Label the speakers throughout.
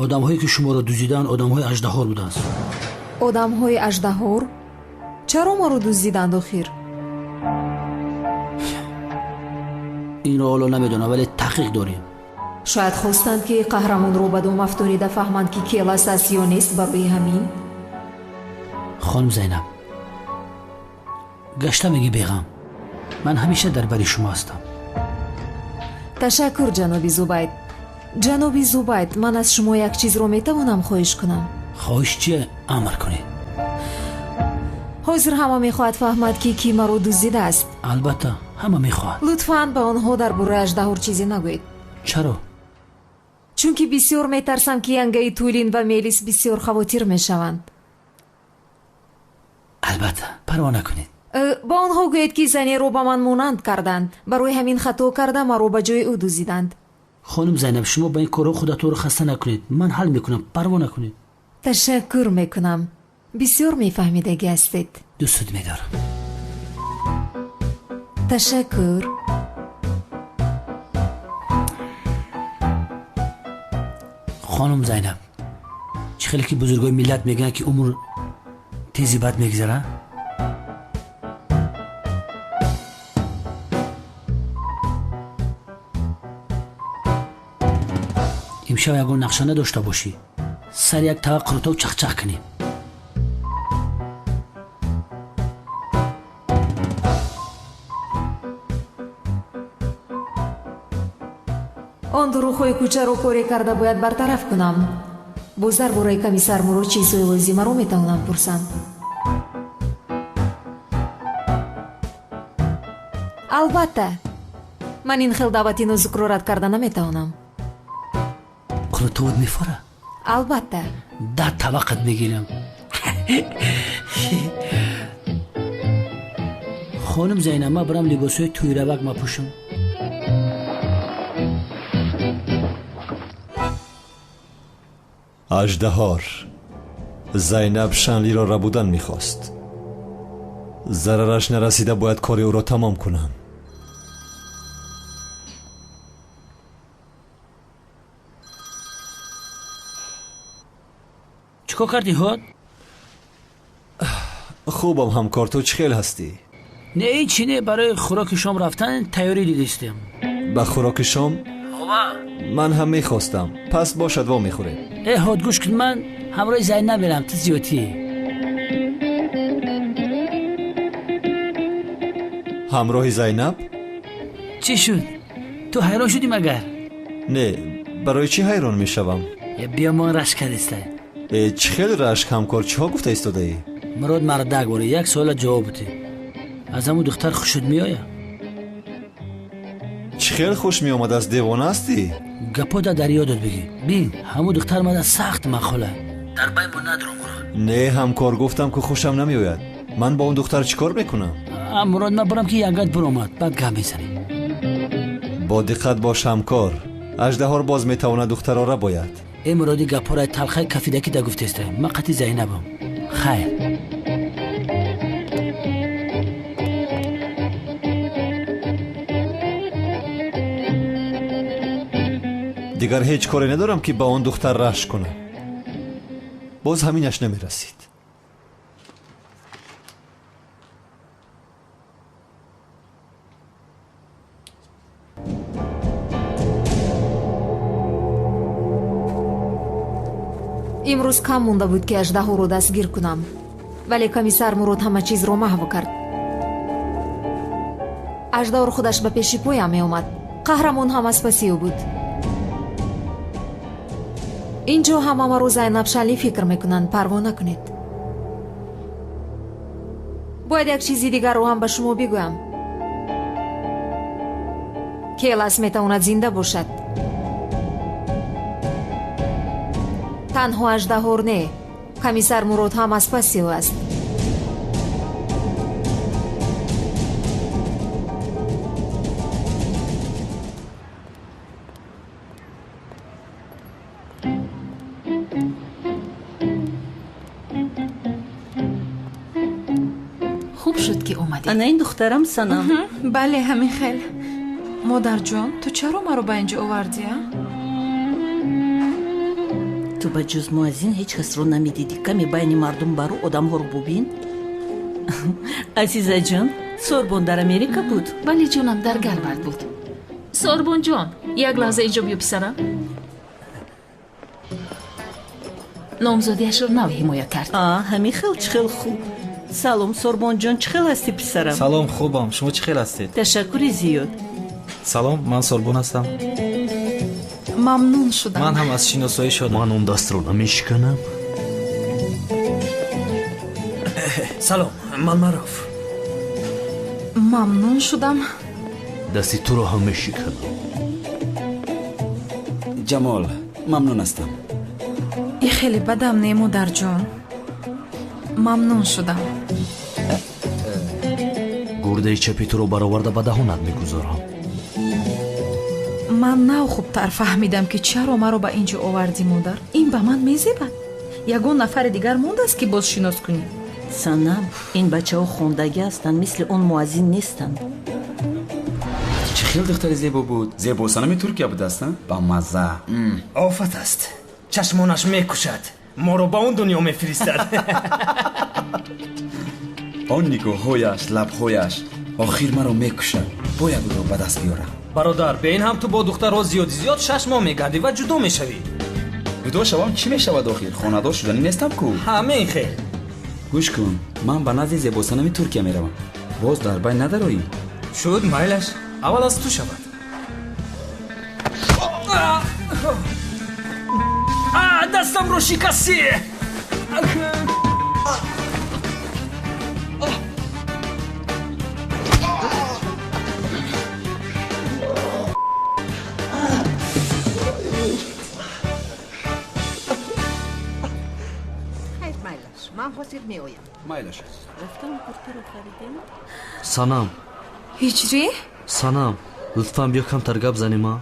Speaker 1: Одамҳое ки шуморо дуздиданд, одамҳои аждаҳор буданд.
Speaker 2: Одамҳои аждаҳор? Чаро маро дуздиданд охир?
Speaker 1: Инро ҳоло намедонам, вале таҳқиқ дорем.
Speaker 2: Шояд хостанд, ки қаҳрамонро ба дом афтонида фаҳманд, ки Келас аст ё нест. Барои ҳамин.
Speaker 1: Хонум Зайнаб, гашта мегӣ беғам, ман ҳамеша дар бари шумо ҳастам.
Speaker 2: Ташаккур, ҷаноби Зубайд. Ҷаноби Зубайд, ман аз шумо як чизро метавонам хоҳиш кунам?
Speaker 1: Хоҳиш чие? Амр кунед.
Speaker 2: Ҳозир ҳама мехоҳад фаҳмад, ки кӣ маро дуздидааст.
Speaker 1: Албатта, ҳама мехоҳад.
Speaker 2: Лутфан ба онҳо дар бораи аждаҳор чизе нагӯед.
Speaker 1: Чаро?
Speaker 2: Чунки бисёр метарсам, ки янгаи Тулин ва Мелис бисёр хавотир мешаванд.
Speaker 1: Албатта, парво накунед.
Speaker 2: Ба онҳо гӯед, ки занеро ба ман монанд карданд. Барои ҳамин хато карда маро ба ҷои ӯ дуздиданд.
Speaker 1: Хонум Зайнаб, шумо ба ин корҳо худатонро хаста накунед. Ман ҳал мекунам, парво накунед.
Speaker 2: Ташаккур мекунам. Бисёр мефаҳмидагӣ ҳастед.
Speaker 1: Дӯстат медорам.
Speaker 2: Ташаккур.
Speaker 1: Хонум Зайнаб, чӣ хеле ки бузургои миллат мегӯянд, ки умр тези бад мегузара? Имшаб ягон нақша надошта бошӣ, сари як тава қурутоб чахчах кунем.
Speaker 2: Он дурӯғҳои кӯчаро коре карда бояд бартараф кунам. Боз дар бораи комиссар Мурод чизҳои лозимаро метавонам пурсам. Албатта, ман ин хел даъвати нозукро рад карда наметавонам.
Speaker 1: Қурутоват мефора?
Speaker 2: Албатта.
Speaker 1: 10 таваққат мегирам. Хонум Зайнаб, ман барам либосҳои тӯйравак мапӯшам.
Speaker 3: Аждаҳор Зайнаб Шанлиро рабудан мехост. Зарараш нарасида бояд кори ӯро тамом кунам.
Speaker 1: Чӣ кор кардӣ, ҳод?
Speaker 3: Хубам, ҳамкор, ту чӣ хел ҳастӣ?
Speaker 1: Не, ҳеҷ чӣ не, барои хӯроки шом рафтан тайёрӣ дидистем.
Speaker 3: Ба хӯроки шом?
Speaker 1: Ова.
Speaker 3: Ман ҳам мехостам. Пас бошад, во мехӯрем.
Speaker 1: Э, ҳод, гӯш кун, ман ҳамроҳи Зайнаб мерам, ту зиёдтӣ.
Speaker 3: Ҳамроҳи Зайнаб?
Speaker 1: Чӣ шуд? Ту ҳайрон шудӣ магар?
Speaker 3: Не, барои чӣ ҳайрон мешавам?
Speaker 1: Э, биё, ман рашк кардистай.
Speaker 3: Э, чӣ хел рашк, ҳамкор, чиҳо гуфта истодаӣ?
Speaker 1: Мурод мардак бори, як суола ҷавоб бидеҳ. Аз ҳамун духтар хушуд меояд?
Speaker 3: Чӣ хел хуш меомад, аз девона ҳастӣ?
Speaker 1: Гапода дар ёдат бигӣ. Бин, ҳамун духтар мада сахт махола. Дар бай мо надро, Мурод.
Speaker 3: Не, ҳамкор, гуфтам ки хушам намеояд. Ман бо он духтар чӣ кор мекунам?
Speaker 1: А, Мурод, ман барам ки янгат биромад, баъд гап мезанем.
Speaker 3: Бо диққат бош, ҳамкор. Аждаҳор боз метавонад духтаро рабояд.
Speaker 1: Э, Муроди, гапҳоро талхаи кафидаки да гуфтестай. Ман қати Зайнабам. Хайр.
Speaker 3: Дигар ҳеҷ коре надорам, ки ба он духтар рашк кунам. Боз ҳаминаш намерасид.
Speaker 2: Имрӯз кам монда буд, ки аждаҳоро дастгир кунам, вале комиссар Мурод ҳама чизро маҳв кард. Аждаҳор худаш ба пеши поям меомад. Қаҳрамон ҳам аз паси ӯ буд. Инҷо ҳама маро Зайнаб Шанли фикр мекунанд, парво накунед. Бояд як чизи дигарро ҳам ба шумо бигӯям. Келас метавонад зинда бошад. Танҳо аждаҳор не, комиссар Мурод ҳам аз паси ӯ аст.
Speaker 4: Хуб шуд, ки омадед.
Speaker 5: Ана ин духтарам Санам.
Speaker 6: Бале, ҳамин хел. Модарҷон, ту чаро маро ба инҷо овардӣ, а?
Speaker 5: Ту ба ҷуз муаззин ҳеҷ касро намедидӣ. Каме байни мардум баро, одамҳоро бубин. Азизаҷон, Сорбон дар Америка буд?
Speaker 4: Бале ҷонам, дар Гарвард буд. Сорбонҷон, як лаҳза инҷо биё писарам. Номзодиашро нав ҳимоя кард.
Speaker 5: Ҳамин хел чӣ хел хуб. Салом Сорбонҷон, чӣ хел ҳастӣ писарам?
Speaker 6: Салом, хубам. Шумо чӣ хел ҳастед?
Speaker 5: Ташаккури зиёд.
Speaker 6: Салом, ман Сорбон ҳастам.
Speaker 2: Мамнун шудам.
Speaker 6: Ман ҳам аз шиносоӣ шудам.
Speaker 7: Ман он дастро намешиканам.
Speaker 8: Салом, ман Маъруф.
Speaker 2: Мамнун шудам.
Speaker 7: Дасти туро ҳам мешиканам.
Speaker 9: Ҷамол, мамнун ҳастам.
Speaker 2: И хеле бадам не, модарҷон. Мамнун шудам.
Speaker 7: Гурдаи чапи туро бароварда ба даҳонат мегузорам.
Speaker 2: Ман нав хубтар фаҳмидам, ки чаро маро ба ин ҷо овардӣ, модар. Ин ба ман мезебад. Ягон нафари дигар мондааст, ки боз шинос кунӣ?
Speaker 5: Санам, ин бачаҳо хондагӣ ҳастанд, мисли он муаззин нестанд.
Speaker 9: Чӣ хел духтари зебо буд. Зебосанами Туркия будааст, ба мазза.
Speaker 8: Офат аст. Чашмонаш мекушад. Моро ба он дунё мефиристад.
Speaker 9: Он нигоҳҳояш, лабҳояш охир маро мекушад. Бояд ӯро ба даст биёрам.
Speaker 8: Бародар, бе ин ҳам ту бо духтарҳо зиёди зиёд 6 моҳ мегардӣ ва ҷудо мешавӣ.
Speaker 9: Ҷудо шавам чӣ мешавад охир? Хонадор шуданӣ нестам ку?
Speaker 8: Ҳамин хел.
Speaker 9: Гӯш кун, ман ба назди зебосанами Туркия меравам. Боз дар байн надароӣ?
Speaker 8: Шуд, майлаш. Аввал аз ту шавад. Дастамро шикастӣ!
Speaker 10: Хайр, майлаш, ман ҳозир меоям.
Speaker 9: Майлаш.
Speaker 5: Рафтам куртаро харидем.
Speaker 7: Санам.
Speaker 2: Ҳиҷрӣ?
Speaker 7: Санам, лутфан биё камтар гап занем, а?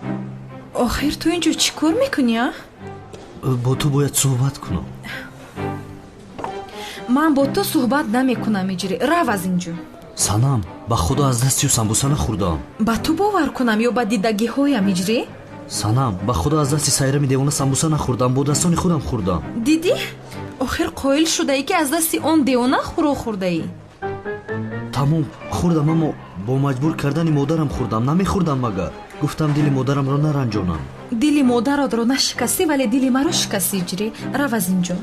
Speaker 2: Охир ту инҷо чӣ кор мекунӣ, а?
Speaker 7: Бо ту бояд суҳбат кунам.
Speaker 2: Ман бо ту суҳбат намекунам, Иҷрӣ. Рав аз инҷо.
Speaker 7: Санам, ба худо аз дасти ӯ самбуса нахӯрдаам.
Speaker 2: Ба ту бовар кунам ё ба дидагиҳоям, Иҷрӣ?
Speaker 7: Санам, ба худо аз дасти Сайрами девона самбуса нахӯрдам, бо дастони худам хӯрдам.
Speaker 2: Дидӣ? Охир қоил шудаӣ, ки аз дасти он девона хӯрок хӯрдаӣ.
Speaker 7: Тамом, хӯрдам, аммо бо маҷбур кардани модарам хӯрдам. Намехӯрдам магар. Гуфтам дили модарамро наранҷонам.
Speaker 2: Дили модаратро нашикастӣ, вале дили маро шикастӣ, Иҷрӣ. Рав аз инҷо.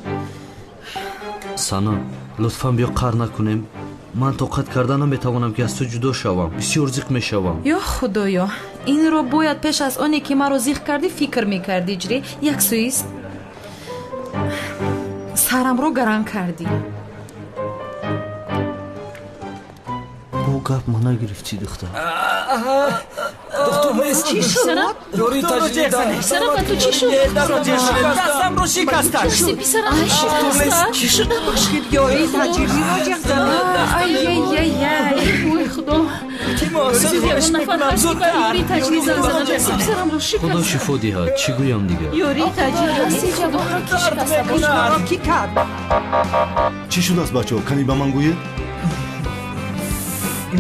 Speaker 7: Санам, лутфан биё қаҳр накунем. Ман тоқат карда наметавонам, ки аз ту ҷудо шавам. Бисёр зиқ мешавам.
Speaker 2: Ё худоё, инро бояд пеш аз оне ки маро зиқ кардӣ фикр мекардӣ, Иҷрӣ. Як сӯист сарамро гаран кардӣ.
Speaker 7: Бо гап ма нагирифтӣ, духтар.
Speaker 8: Доктор нест.
Speaker 4: Чӣ шуд? Писарам, ба ту чӣ шуд?
Speaker 8: Дастамро шикастанд.
Speaker 4: Писарам, шикаста?
Speaker 10: Чӣ шуда бошед? Ёрии таҷрибиро ҷеғ занед.
Speaker 2: Ай-яй-яй-яй.
Speaker 4: Ой, худо. Ягон нафар ҳаст, ки ба ёрии таҷрибӣ занг занад? Писарамро шикаста.
Speaker 7: Худо шифо диҳад. Чӣ гӯям дигар?
Speaker 5: Ёрии таҷрибӣ.
Speaker 4: Ҷавонро ки шикаста бошад?
Speaker 10: Кӣ кард?
Speaker 11: Чӣ шудааст, бачаҳо? Кани ба ман гӯед?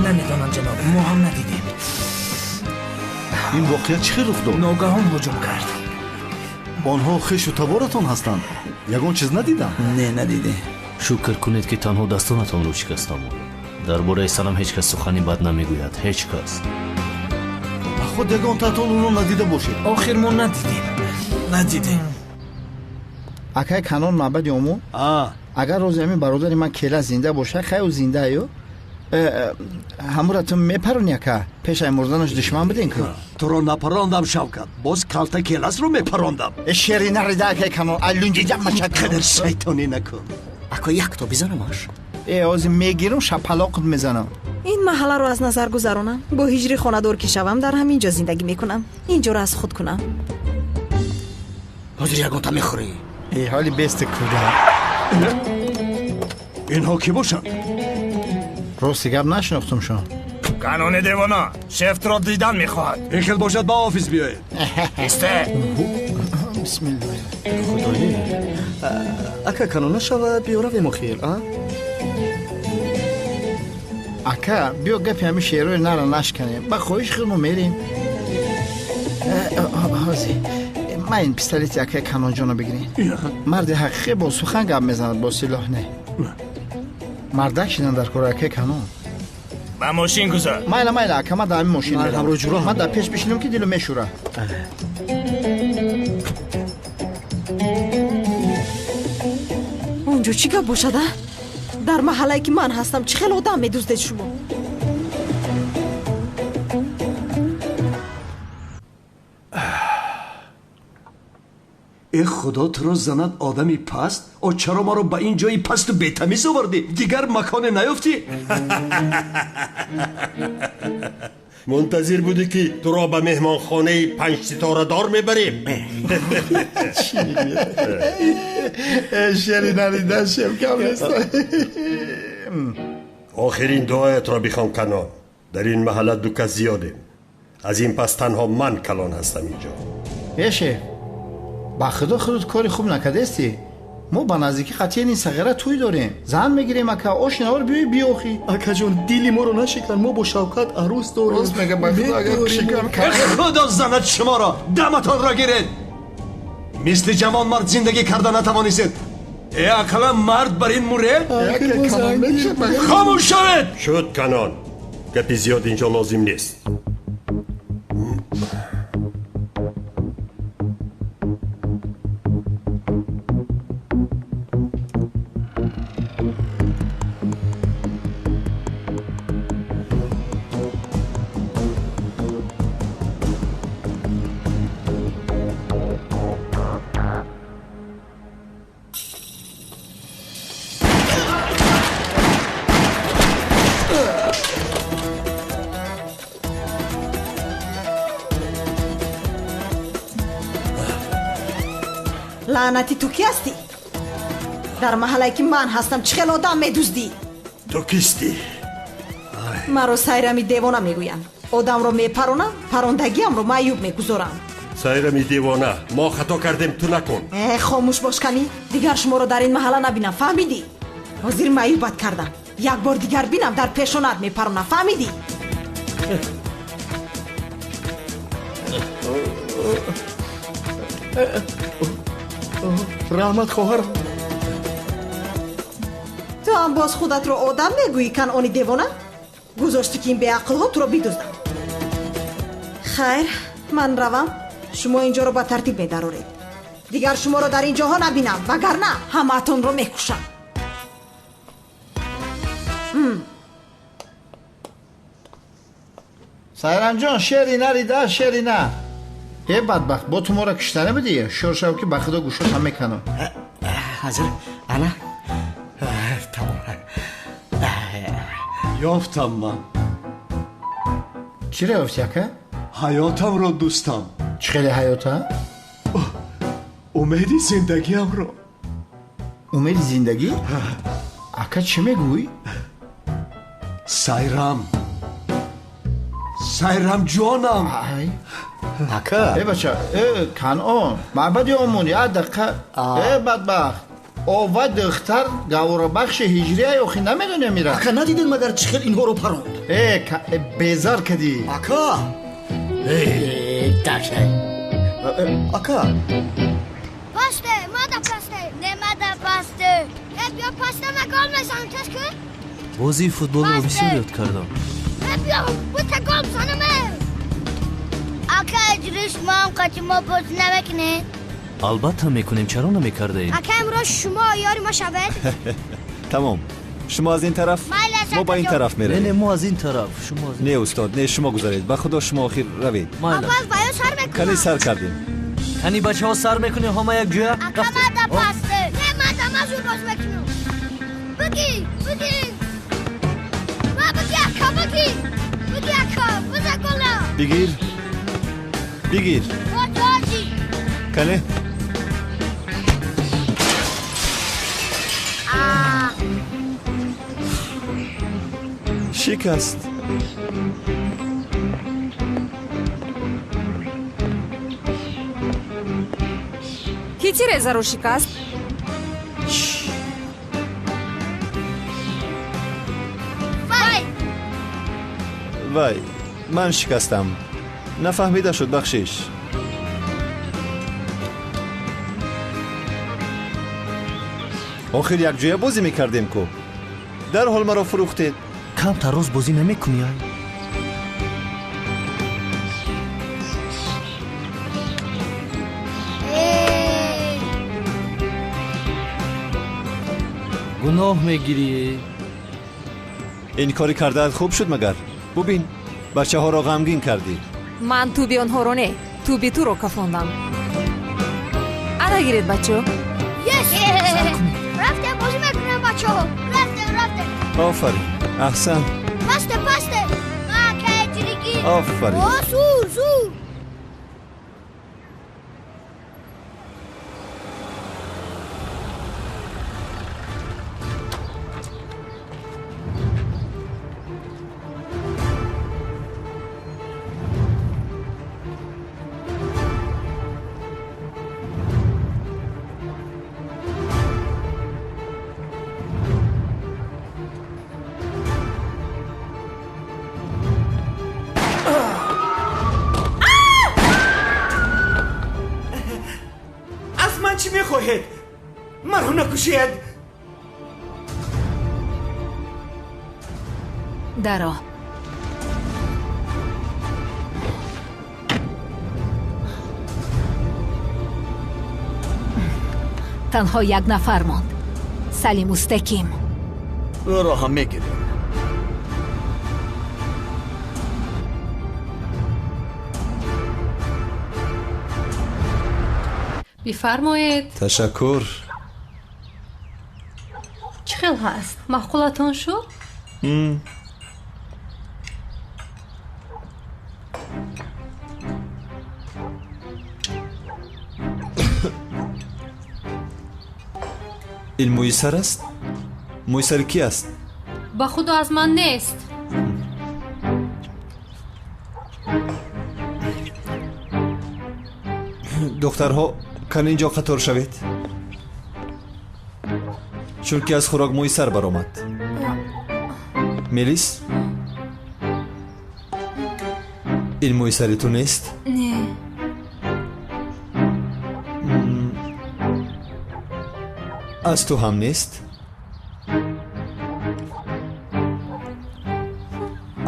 Speaker 8: Намедонам, ҷаноб, мо ҳам надидем.
Speaker 11: Ин воқеа чӣ хел рух дод?
Speaker 8: Ногаҳон ҳуҷум кард.
Speaker 11: Онҳо хешу таборатон ҳастанд? Ягон чиз надидам?
Speaker 9: Не, надидем.
Speaker 7: Шукр кунед, ки танҳо дастонатонро шикастам. Дар бораи Санам ҳеҷ кас сухани бад намегӯяд. Ҳеҷ кас.
Speaker 11: Ба худ ягонтаатон ӯро надида бошед.
Speaker 8: Охир мо надидем. Надидем.
Speaker 12: Акай Канон маъбади ому? Агар рози ҳамин бародари ман кела зинда бошад, хай ӯ зиндааю. Ҳамура ту мепарони, ака? Пешай мурданаш душман будем ку?
Speaker 13: Туро напарондам, Шавкат, боз калта келасро мепарондам.
Speaker 12: Шери нарида, акай Канон, аллунҷиҷамачак.
Speaker 13: Қадар шайтонӣ накун.
Speaker 14: Ако, якто бизанамаш.
Speaker 12: Э, ҳозир мегирам, шапалоқат мезанам.
Speaker 15: Ин маҳалларо аз назар гузаронам. Бо ҳиҷри хонадор ки шавам, дар ҳамин ҷо зиндагӣ мекунам. Ин ҷоро аз худ кунам.
Speaker 14: Ҳозир ягонта мехӯрӣ.
Speaker 12: Э, ҳоли бести куда.
Speaker 13: Инҳо кӣ бошанд?
Speaker 12: Рости гап, нашинохтумшон.
Speaker 8: Канони девона шефтро дидан мехоҳад.
Speaker 13: Ин хел бошад, ба офис биёед.
Speaker 8: Исте.
Speaker 12: Бисмиллоҳ.
Speaker 14: Худоё, ака Канон, нашавад, биё равем охир, а?
Speaker 12: Ака, биё гапи ҳамин шеърҳои нара нашканем. Ба хоҳиши худ мо мерем. Ҳозир Ман ин пистолети акаи Канонҷонро бигирем. Марди ҳақиқӣ бо сухан гап мезанад, бо силоҳ не. Мардак шидан дар кори акаи Канон.
Speaker 8: Ба мошин гузар.
Speaker 12: Майла, майла, ака, ман дар ҳамин мошин меравам. Ман дар пеш бишинам, ки дилу мешӯра.
Speaker 15: Он ҷо чӣ гап бошад, а? Дар маҳаллае ки ман ҳастам, чӣ хел одам медуздед шумо?
Speaker 13: Э, худо туро занад, одами паст! О, чаро маро ба ин ҷои пасту бетамиз овардӣ? Дигар маконе наёфтӣ?
Speaker 16: Мунтазир будӣ, ки туро ба меҳмонхонаи панҷситорадор мебарем.
Speaker 12: Шери нарида, шеф, кам нест.
Speaker 16: Охирин дуоятро бихон, Канон. Дар ин маҳалла ду кас зиёдем. Аз ин пас танҳо ман калон ҳастам инҷо.
Speaker 12: Э, шеф, ба худо, худот кори хуб накардестӣ. Мо ба наздикӣ қатъиян ин сағира тӯй дорем, зан мегирем, ака. Ошинавор биёй, биёхӣ.
Speaker 14: Акаҷон, дили моро нашикан, мо бо Шавкат арӯс дорем.
Speaker 12: Рост мега, ба худо, агар шикан.
Speaker 13: Худо занад шуморо, даматонро гиред! Мисли ҷавонмард зиндагӣ карда натавонистед. Э, ақаллан мард бар ин муред. Хомӯш шавед!
Speaker 16: Шуд, Канон, гапи зиёд инҷо лозим нест.
Speaker 15: Лаънатӣ, ту кӣ ҳастӣ? Дар маҳаллае ки ман ҳастам, чӣ хел одам медуздӣ?
Speaker 16: Ту кистӣ?
Speaker 15: Маро Сайрами девона мегӯянд. Одамро мепаронам, парондагиамро маъюб мегузорам.
Speaker 16: Сайрами девона, мо хато кардем, ту накун.
Speaker 15: Э, хомӯш бош, канӣ. Дигар шуморо дар ин маҳалла набинам, фаҳмидӣ? Ҳозир маъюбат кардам, як бор дигар бинам, дар пешонат мепаронам, фаҳмидӣ?
Speaker 14: Раҳмат, хоҳарам.
Speaker 15: Ту ҳам боз худатро одам мегӯӣ, Канони девона? Гузоштӣ, ки ин беақлҳо туро бидузданд. Хайр, ман равам, шумо ин ҷоро ба тартиб медароред. Дигар шуморо дар ин ҷоҳо набинам, вагарна ҳамаатонро мекушам.
Speaker 12: Сайрамҷон, шери нарида, шери на. Э, бадбахт, бо ту моро кишта набудӣ? Ҳушёр шав, ки ба худо гӯшотам меканам.
Speaker 17: Ҳазир, ана, тамом.
Speaker 13: Ёфтам ман.
Speaker 12: Чиро ёфтӣ, ака?
Speaker 13: Ҳаётамро, дӯстам.
Speaker 12: Чӣ хеле ҳаёта?
Speaker 13: Умеди зиндагиамро.
Speaker 12: Умеди зиндагӣ, ака? Чӣ мегӯӣ?
Speaker 13: Сайрам, Сайрам ҷонам.
Speaker 14: Ака.
Speaker 12: Э, бача, э, Канон, маъбади омон, як дақиқа. Э, бадбахт, ова духтар гаворабахши ҳиҷрия, охи намедонем ира.
Speaker 14: Ака, надидед магар, чӣ хел инҳоро паронд?
Speaker 12: Э, э, безар кадӣ.
Speaker 14: Ака, ака.
Speaker 18: Пасте, мада пасте, не мада пасте. Э, биё пасте, ма гол мезанам, тез кун.
Speaker 7: Бозии футболро бисёр ёд кардам.
Speaker 18: Э, биё, бута гол бизанам. Э, ака, иҷриш маам қати мо бозӣ намекунед?
Speaker 7: Албатта мекунем, чаро намекардаем?
Speaker 18: Ака, имрӯз шумо ёри мо шавед.
Speaker 3: Тамом, шумо аз ин тараф, мо ба ин тараф меравем.
Speaker 7: Не, не, мо аз ин тараф, шумо аз.
Speaker 3: Не, устод, не, шумо гузаред, ба худо, шумо охир равед.
Speaker 18: Аввал ба ё сар мекунам.
Speaker 3: Кани, сар кардем.
Speaker 7: Кани, бачаҳо, сар мекунем ҳама якҷоя.
Speaker 18: Ака, мада пасте, не мада, ма зур боз мекунам. Бигӣ, бигӣ, ма бигӣ, ака, бигӣ, бигӣ, ака, биза гола.
Speaker 3: Бигир, бигир. Кане. Шикаст.
Speaker 2: Кӣ тирезаро шикаст?
Speaker 18: Вай.
Speaker 3: Вай, ман шикастам, нафаҳмида шуд, бахшиш. Охир якҷоя бозӣ мекардем ку. Дарҳол маро фурӯхтед.
Speaker 7: Камтар рост бозӣ намекунӣ ай? Гуноҳ мегирӣ.
Speaker 3: Ин кори кардаат хуб шуд магар? Бубин, бачаҳоро ғамгин кардӣ.
Speaker 2: Ман тӯби онҳоро не, тӯби туро кафондам. Ана гиред, бачаҳо.
Speaker 18: Рафтем, бозӣ мекунем, бачаҳо. Рафтем, рафтем.
Speaker 3: Офарин, аҳсан.
Speaker 18: Пасте, пасте. Акай ҷиригӣ.
Speaker 3: Офарин.
Speaker 18: О, зур, зур.
Speaker 8: Мехоҳед маро накушед?
Speaker 4: Даро. Танҳо як нафар монд. Салим Мустаким.
Speaker 14: Ӯро ҳам мегирем.
Speaker 4: Бифармоед.
Speaker 3: Ташаккур.
Speaker 4: Чӣ хел ҳаст? Маъқулатон шуд?
Speaker 3: Ин мӯи сар аст? Мӯи сари кӣ аст?
Speaker 4: Ба худо аз ман нест.
Speaker 3: Духтарҳо, кан инҷо қатор шавед, чунки аз хӯрок мӯи сар баромад. Мелис, ин мӯи сари ту нест?
Speaker 4: Не.
Speaker 3: Аз ту ҳам нест?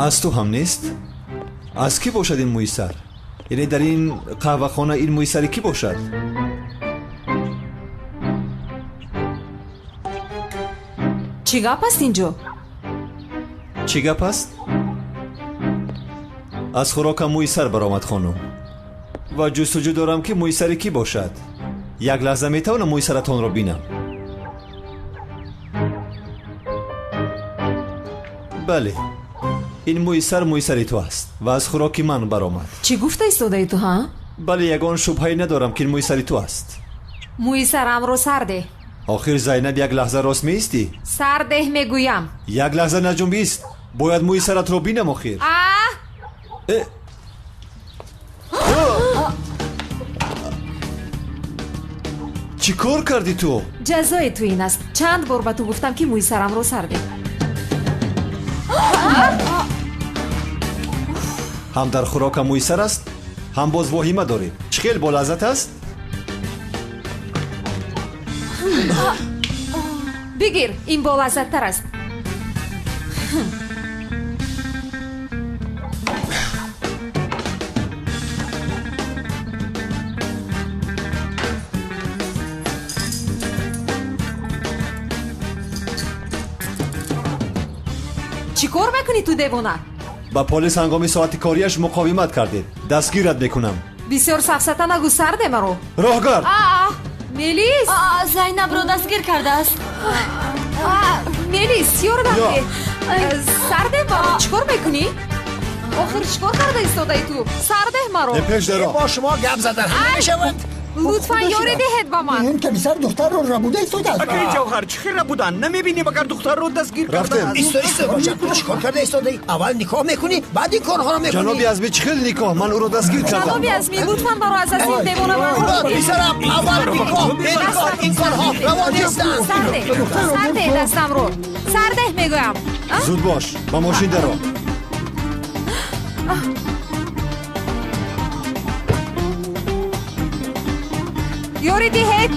Speaker 3: Аз ту ҳам нест? Аз кӣ бошад ин мӯи сар? Яъне дар ин қаҳвахона ин мӯи сари кӣ бошад?
Speaker 2: Чӣ гап аст инҷо?
Speaker 3: Чӣ гап аст? Аз хӯрокам мӯи сар баромад, хонум, ва ҷустуҷӯ дорам, ки мӯи сари кӣ бошад. Як лаҳза метавонам мӯи саратонро бинам? Бале, ин мӯи сар мӯи сари ту аст ва аз хӯроки ман баромад.
Speaker 2: Чӣ гуфта истодаи ту, ҳа?
Speaker 3: Бале, ягон шубҳае надорам, ки ин мӯи сари ту аст.
Speaker 2: Мӯи сарамро сар деҳ.
Speaker 3: Охир Зайнаб, як лаҳза рост меистӣ?
Speaker 2: Сар деҳ мегӯям.
Speaker 3: Як лаҳза наҷунбист. Бояд мӯи саратро бинам охир. Чӣ кор кардӣ ту?
Speaker 2: Ҷазои ту ин аст. Чанд бор ба ту гуфтам, ки мӯи сарамро сар деҳ.
Speaker 3: Ҳам дар хӯрокам мӯи сар аст, ҳам боз воҳима дорем. Чӣ хел болаззат аст?
Speaker 2: Бигир, ин болаззаттар аст. Чӣ кор мекунӣ ту, девона?
Speaker 3: Ба полис ҳангоми соати кориаш муқовимат кардед. Дастгират мекунам.
Speaker 2: Бисёр сафсата нагӯ, сарде маро.
Speaker 3: Роҳгард!
Speaker 2: Мелис!
Speaker 19: Зайнабро дастгир кардааст.
Speaker 2: Мелис, ёрдам деҳ. Сарде маро. Чӣ кор мекунӣ? Охир чӣ кор карда истодаи ту? Сардеҳ маро.
Speaker 3: Пеш даро.
Speaker 12: Бо шумо гап задан намешавад.
Speaker 2: Лутфан ёрӣ диҳед ба ман.
Speaker 12: Ин комиссар духтарро рабуда истодааст.
Speaker 8: Акаи Ҷавҳар, чӣ хел рабудан? Намебинӣ, магар духтарро дастгир кардааст?
Speaker 12: Исто, исто, бача, чӣ кор карда истодаӣ? Аввал никоҳ мекунӣ, баъд ин корҳоро мекунӣ.
Speaker 3: Ҷаноби Азмӣ, чӣ хел никоҳ? Ман ӯро дастгир кардам.
Speaker 2: Ҷаноби Азмӣ, лутфан маро аз дасти ин девона барҳо.
Speaker 12: Писарам, аввал никоҳ, беникоҳ ин корҳо раво нестанд.
Speaker 2: Сардеҳ, сардеҳ дастамро. Сардеҳ мегӯям.
Speaker 3: Зуд бош, ба мошин даро.
Speaker 2: Ёрӣ диҳед.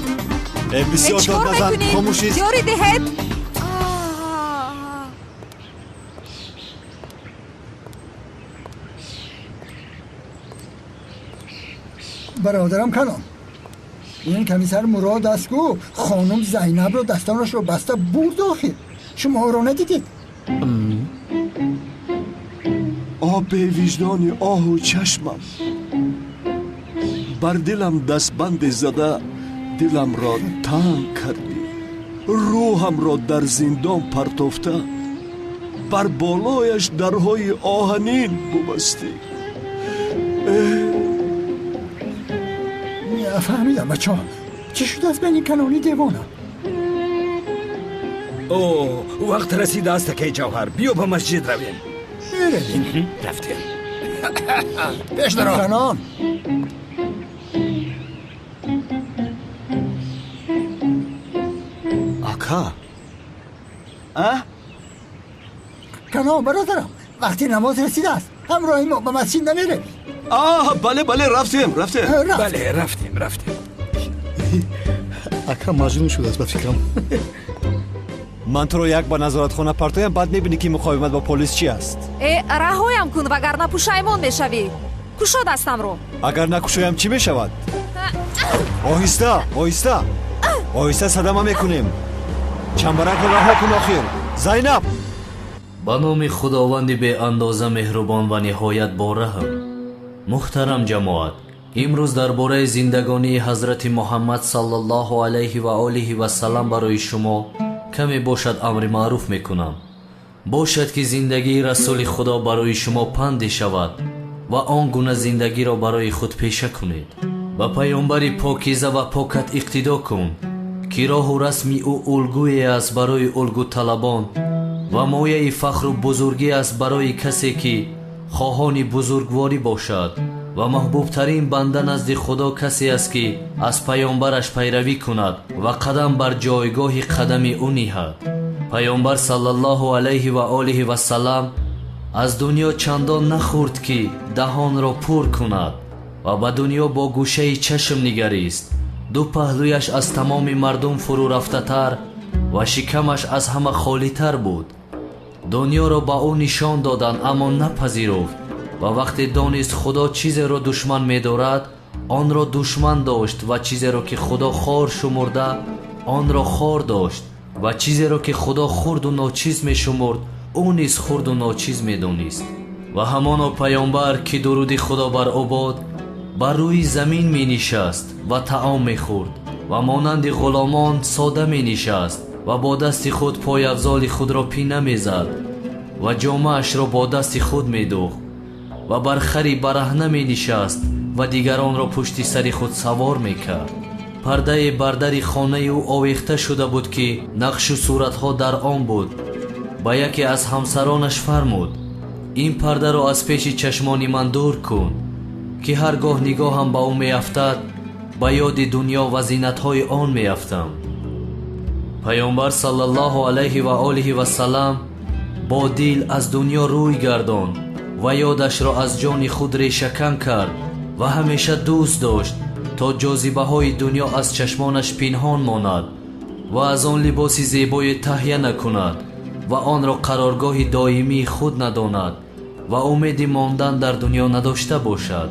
Speaker 3: Бисёр
Speaker 2: чӣ кор
Speaker 3: дод назан,
Speaker 2: мекунӣ?
Speaker 3: хомӯш ист.
Speaker 2: Ёрӣ диҳед.
Speaker 20: Бародарам Канон, ин комиссар Мурод аст ку хонум Зайнабро дастонашро баста бурд. Охир шумо ӯро надидед?
Speaker 13: О бевиҷдони оҳу чашмам, бар дилам дастбанде зада, диламро танг кардӣ, рӯҳамро дар зиндон партофта, бар болояш дарҳои оҳанин бубастӣ.
Speaker 20: Фаҳмидам, бачаҳо, чӣ шудааст байни Канони девона?
Speaker 8: О, вақт расидааст, акаи Ҷавҳар, биё ба масҷид равем.
Speaker 20: Меравем.
Speaker 8: Рафтем.
Speaker 20: Пеш даро, Канон.
Speaker 3: Ака.
Speaker 13: А?
Speaker 20: Канон, бародарам, вақти намоз расидааст, ҳамроҳи мо ба масҷид намеравӣ?
Speaker 13: А, бале, бале, рафтем, рафтем.
Speaker 20: Рафтем.
Speaker 8: Бале, рафтем, рафтем.
Speaker 14: Ака маҷнун шудааст, ба фикрам.
Speaker 3: Ман туро як ба назоратхона партоям, баъд мебинӣ, ки муқовимат бо полис чи аст.
Speaker 2: Э, раҳоям кун, вагарна пушаймон мешавӣ. Кушо дастамро.
Speaker 3: Агар накушоям, чӣ мешавад? Оҳиста, оҳиста, оҳиста, садама мекунем. Чамбаракро раҳо кун охир, Зайнаб.
Speaker 7: Ба номи Худованди беандоза меҳрубон ва ниҳоят бораҳм. Муҳтарам ҷамоат, имрӯз дар бораи зиндагонии ҳазрати Муҳаммад саллаллоҳу алайҳи ва олиҳи васаллам барои шумо каме бошад амри маъруф мекунам. Бошад, ки зиндагии расули Худо барои шумо панде шавад ва он гуна зиндагиро барои худ пеша кунед. Ба паёмбари покиза ва покат иқтидо кун, ки роҳу расми ӯ улгӯе аст барои улгӯталабон ва мояи фахру бузургӣ аст барои касе, ки хоҳони бузургворӣ бошад. Ва маҳбубтарин банда назди Худо касе аст, ки аз паёмбараш пайравӣ кунад ва қадам бар ҷойгоҳи қадами ӯ ниҳад. Паёмбар саллаллоҳу алайҳи ва олиҳи васаллам аз дунё чандон нахӯрд, ки даҳонро пур кунад, ва ба дунё бо гӯшаи чашм нигарист. Ду паҳлӯяш аз тамоми мардум фурӯрафтатар ва шикамаш аз ҳама холитар буд. Дунёро ба ӯ нишон доданд, аммо напазируфт. Ва вақте донист Худо чизеро душман медорад, онро душман дошт, ва чизеро, ки Худо хор шумурда, онро хор дошт, ва чизеро, ки Худо хурду ночиз мешумурд, ӯ низ хурду ночиз медонист. Ва ҳамоно паёмбар, ки дуруди Худо бар ӯ бод, бар рӯи замин менишаст ва таом мехӯрд ва монанди ғуломон сода менишаст ва бо дасти худ пойафзоли худро пина мезад ва ҷомаашро бо дасти худ медӯхт ва бар хари бараҳна менишаст ва дигаронро пушти сари худ савор мекард. Пардае бар дари хонаи ӯ овехта шуда буд, ки нақшу суратҳо дар он буд. Ба яке аз ҳамсаронаш фармуд: ин пардаро аз пеши чашмони ман дур кун, ки ҳар гоҳ нигоҳам ба ӯ меафтад, ба ёди дунё ва зинатҳои он меафтам. Паёмбар саллаллоҳу алайҳи ва олиҳи васаллам бо дил аз дунё рӯй гардонд ва ёдашро аз ҷони худ решакан кард ва ҳамеша дӯст дошт, то ҷозибаҳои дунё аз чашмонаш пинҳон монад ва аз он либоси зебое таҳия накунад ва онро қароргоҳи доимии худ надонад ва умеди мондан дар дунё надошта бошад.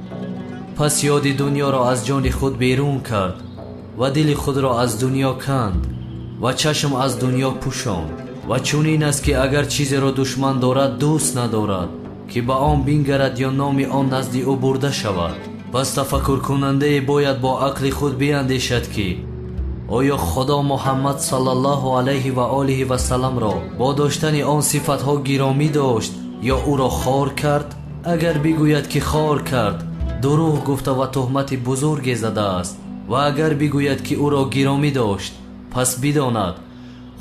Speaker 7: Пас ёди дунёро аз ҷони худ берун кард ва дили худро аз дунё канд ва чашм аз дунё пӯшонд. Ва чунин аст, ки агар чизеро душман дорад, дӯст надорад, ки ба он бингарад ё номи он назди ӯ бурда шавад. Пас тафаккуркунандае бояд бо ақли худ биандешад, ки оё Худо Муҳаммад саллаллоҳу алайҳи ва олиҳи васалламро бо доштани он сифатҳо гиромӣ дошт ё ӯро хор кард? Агар бигӯяд, ки хор кард, дурӯғ гуфта ва туҳмати бузурге задааст. Ва агар бигӯяд, ки ӯро гиромӣ дошт, пас бидонад,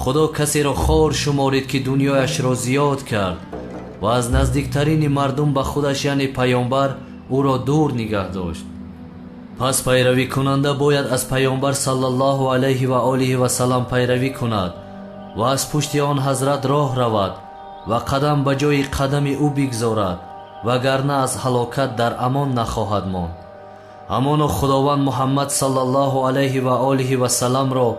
Speaker 7: Худо касеро хор шуморид, ки дунёяшро зиёд кард ва аз наздиктарини мардум ба худаш, яъне паёмбар, ӯро дур нигаҳ дошт. Пас пайравикунанда бояд аз паёмбар саллаллоҳу алайҳи ва олиҳи васаллам пайравӣ кунад ва аз пушти он ҳазрат роҳ равад ва қадам ба ҷои қадами ӯ бигзорад, вагарна аз ҳалокат дар амон нахоҳад монд. Ҳамоно Худованд Муҳаммад саллаллоҳу алайҳи ва олиҳи васалламро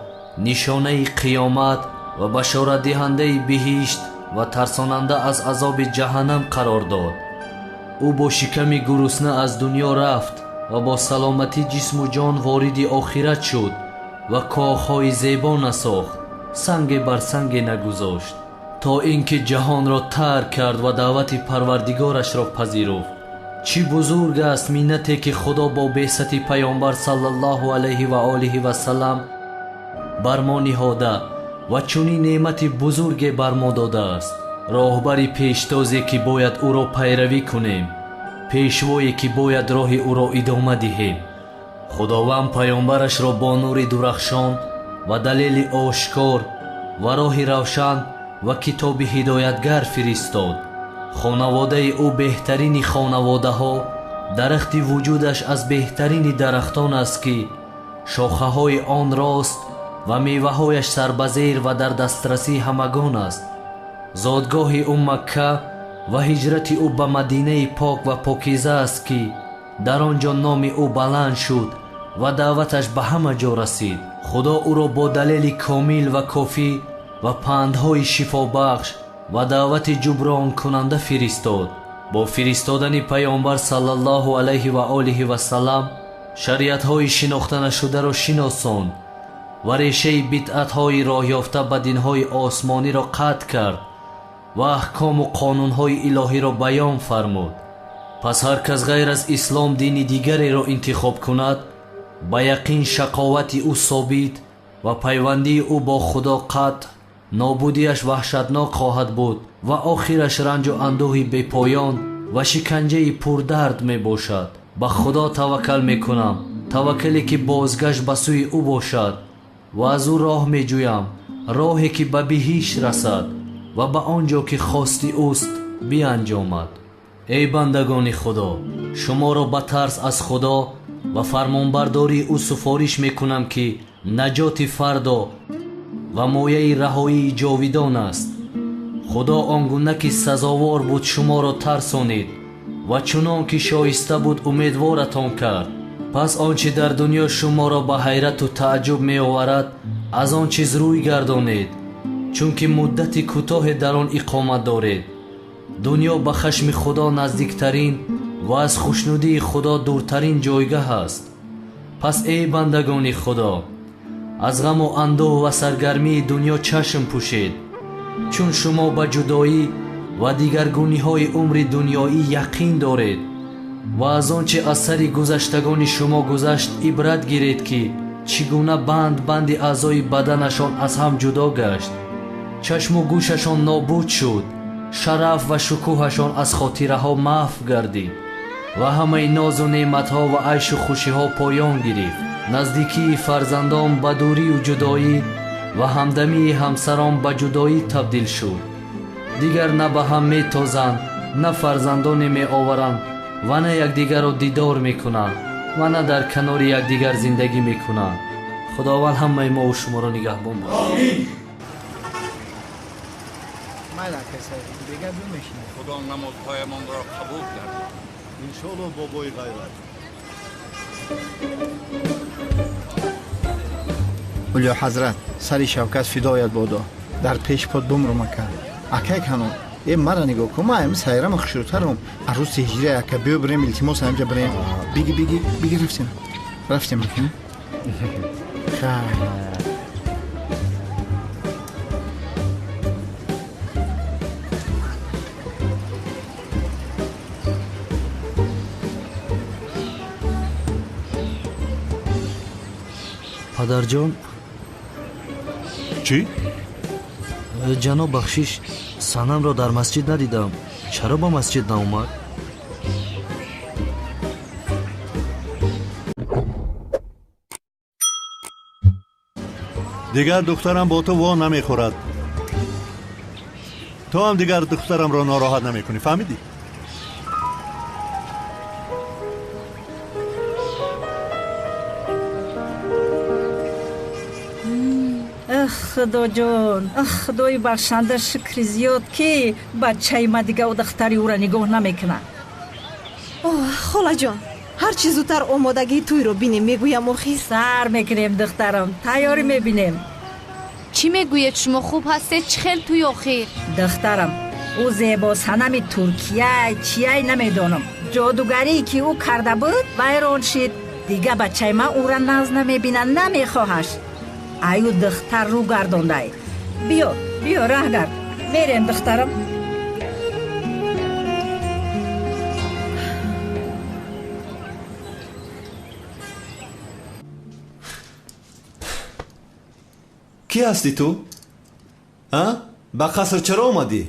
Speaker 7: нишонаи қиёмат ва башоратдиҳандаи биҳишт ва тарсонанда аз азоби ҷаҳаннам қарор дод. Ӯ бо шиками гурусна аз дунё рафт ва бо саломатӣ ҷисму ҷон вориди охират шуд ва коҳҳои зебо насохт, санге бар санге нагузошт, то ин ки ҷаҳонро тарк кард ва даъвати Парвардигорашро пазируфт. Чӣ бузург аст миннате, ки Худо бо беъсати Паёмбар саллаллоҳу алайҳи ва олиҳи васаллам бар мо ниҳода ва чунин неъмати бузурге бар мо додааст. Роҳбари пештозе, ки бояд ӯро пайравӣ кунем, пешвое, ки бояд роҳи ӯро идома диҳем. Худованд паёмбарашро бо нури дурахшон ва далели ошкор ва роҳи равшан ва китоби ҳидоятгар фиристод. Хонаводаи ӯ беҳтарини хонаводаҳо, дарахти вуҷудаш аз беҳтарини дарахтон аст, ки шохаҳои он рост ва меваҳояш сарбазер ва дар дастрасии ҳамагон аст. Зодгоҳи ӯ Макка ва ҳиҷрати ӯ ба Мадинаи пок ва покиза аст, ки дар он ҷо номи ӯ баланд шуд ва даъваташ ба ҳама ҷо расид. Худо ӯро бо далели комил ва кофӣ ва пандҳои шифобахш ва даъвати ҷубронкунанда фиристод. Бо фиристодани Паёмбар саллаллоҳу алайҳи ва олиҳи васаллам шариатҳои шинохтанашударо шиносонд ва решаи бидъатҳои роҳёфта ба динҳои осмониро қатъ кард ва аҳкому қонунҳои илоҳиро баён фармуд. Пас ҳар кас ғайр аз ислом дини дигареро интихоб кунад, ба яқин шақовати ӯ собит ва пайвандии ӯ бо Худо қатъ, нобудиаш ваҳшатнок хоҳад буд ва охираш ранҷу андӯҳи бепоён ва шиканҷаи пурдард мебошад. Ба Худо таваккал мекунам, таваккале ки бозгашт ба сӯи ӯ бошад, ва аз ӯ роҳ меҷӯям, роҳе ки ба биҳишт расад ва ба он ҷо ки хости ӯст бианҷомад. Эй бандагони Худо, шуморо ба тарс аз Худо ва фармонбардории ӯ суфориш мекунам, ки наҷоти фардо ва мояи раҳоии ҷовидон аст. Худо он гуна ки сазовор буд шуморо тарсонид ва чунон ки шоиста буд умедворатон кард. Пас он чи дар дунё шуморо ба ҳайрату тааҷҷуб меоварад, аз он чиз рӯй гардонед, чунки муддати кӯтоҳе дар он иқомат доред. Дунё ба хашми Худо наздиктарин ва аз хушнудии Худо дуртарин ҷойгаҳ аст. Пас эй бандагони Худо, аз ғаму андӯҳ ва саргармии дунё чашм пӯшед, чун шумо ба ҷудоӣ ва дигаргуниҳои умри дунёӣ яқин доред ва аз он чи аз сари гузаштагони шумо гузашт ибрат гиред, ки чӣ гуна банд банди аъзои баданашон аз ҳам ҷудо гашт, чашму гӯшашон нобуд шуд, шараф ва шукӯҳашон аз хотираҳо маҳв гардид ва ҳамаи нозу неъматҳо ва айшу хушиҳо поён гирифт. Наздикии фарзандон ба дурию ҷудоӣ ва ҳамдамии ҳамсарон ба ҷудоӣ табдил шуд. Дигар на ба ҳам метозанд, на фарзандоне меоваранд ва на якдигарро дидор мекунанд ва на дар канори якдигар зиндагӣ мекунанд. Худованд ҳамаи мову шуморо нигаҳбон бошад.
Speaker 21: Худо намозҳоямонро қабул кард.
Speaker 11: Иншоалло, бобои ғайрат.
Speaker 12: Улё ҳазрат, сари Шавкат фидоят бодо, дар пеш под бумрум ака. Акай канон, э мара нигоҳ кун, ман ами сайрама хушрӯтарум. Арӯси ҳиҷра ака, биё бирем, илтимос ҳамҷа бирем. Биги, биги, биги, рафтем. Рафтем ака. Хай.
Speaker 7: Падарҷон.
Speaker 11: Чӣ?
Speaker 7: Ҷаноб, бахшиш, Санамро дар масҷид надидам. Чаро ба масҷид наомад?
Speaker 11: Дигар духтарам бо ту во намехӯрад. Ту ҳам дигар духтарамро нороҳат намекунӣ, фаҳмидӣ?
Speaker 4: Худоҷон, Худои бахшанда, шукри зиёд, ки бачаи ма дига духтари ӯра нигоҳ намекунад.
Speaker 15: Холаҷон, Ҳарчи зудтар омодагии тӯйро бинем, мегӯям охир.
Speaker 1: Сар мекунем, духтарам, тайёрӣ мебинем.
Speaker 19: Чӣ мегӯед шумо? Хуб ҳастед? Чӣ хел тӯй охир?
Speaker 1: Духтарам, ӯ зебосанами Туркияй, чияй намедонам. Ҷодугарие ки ӯ карда буд, вайрон шид. Дига бачаи ман ӯра наз намебинад, намехоҳаш. Аю духтар рӯ гардондай. Биё, биё, раҳ гард. Мерем, духтарам.
Speaker 3: Кӣ ҳастӣ ту? А? Ба қаср чаро омадӣ?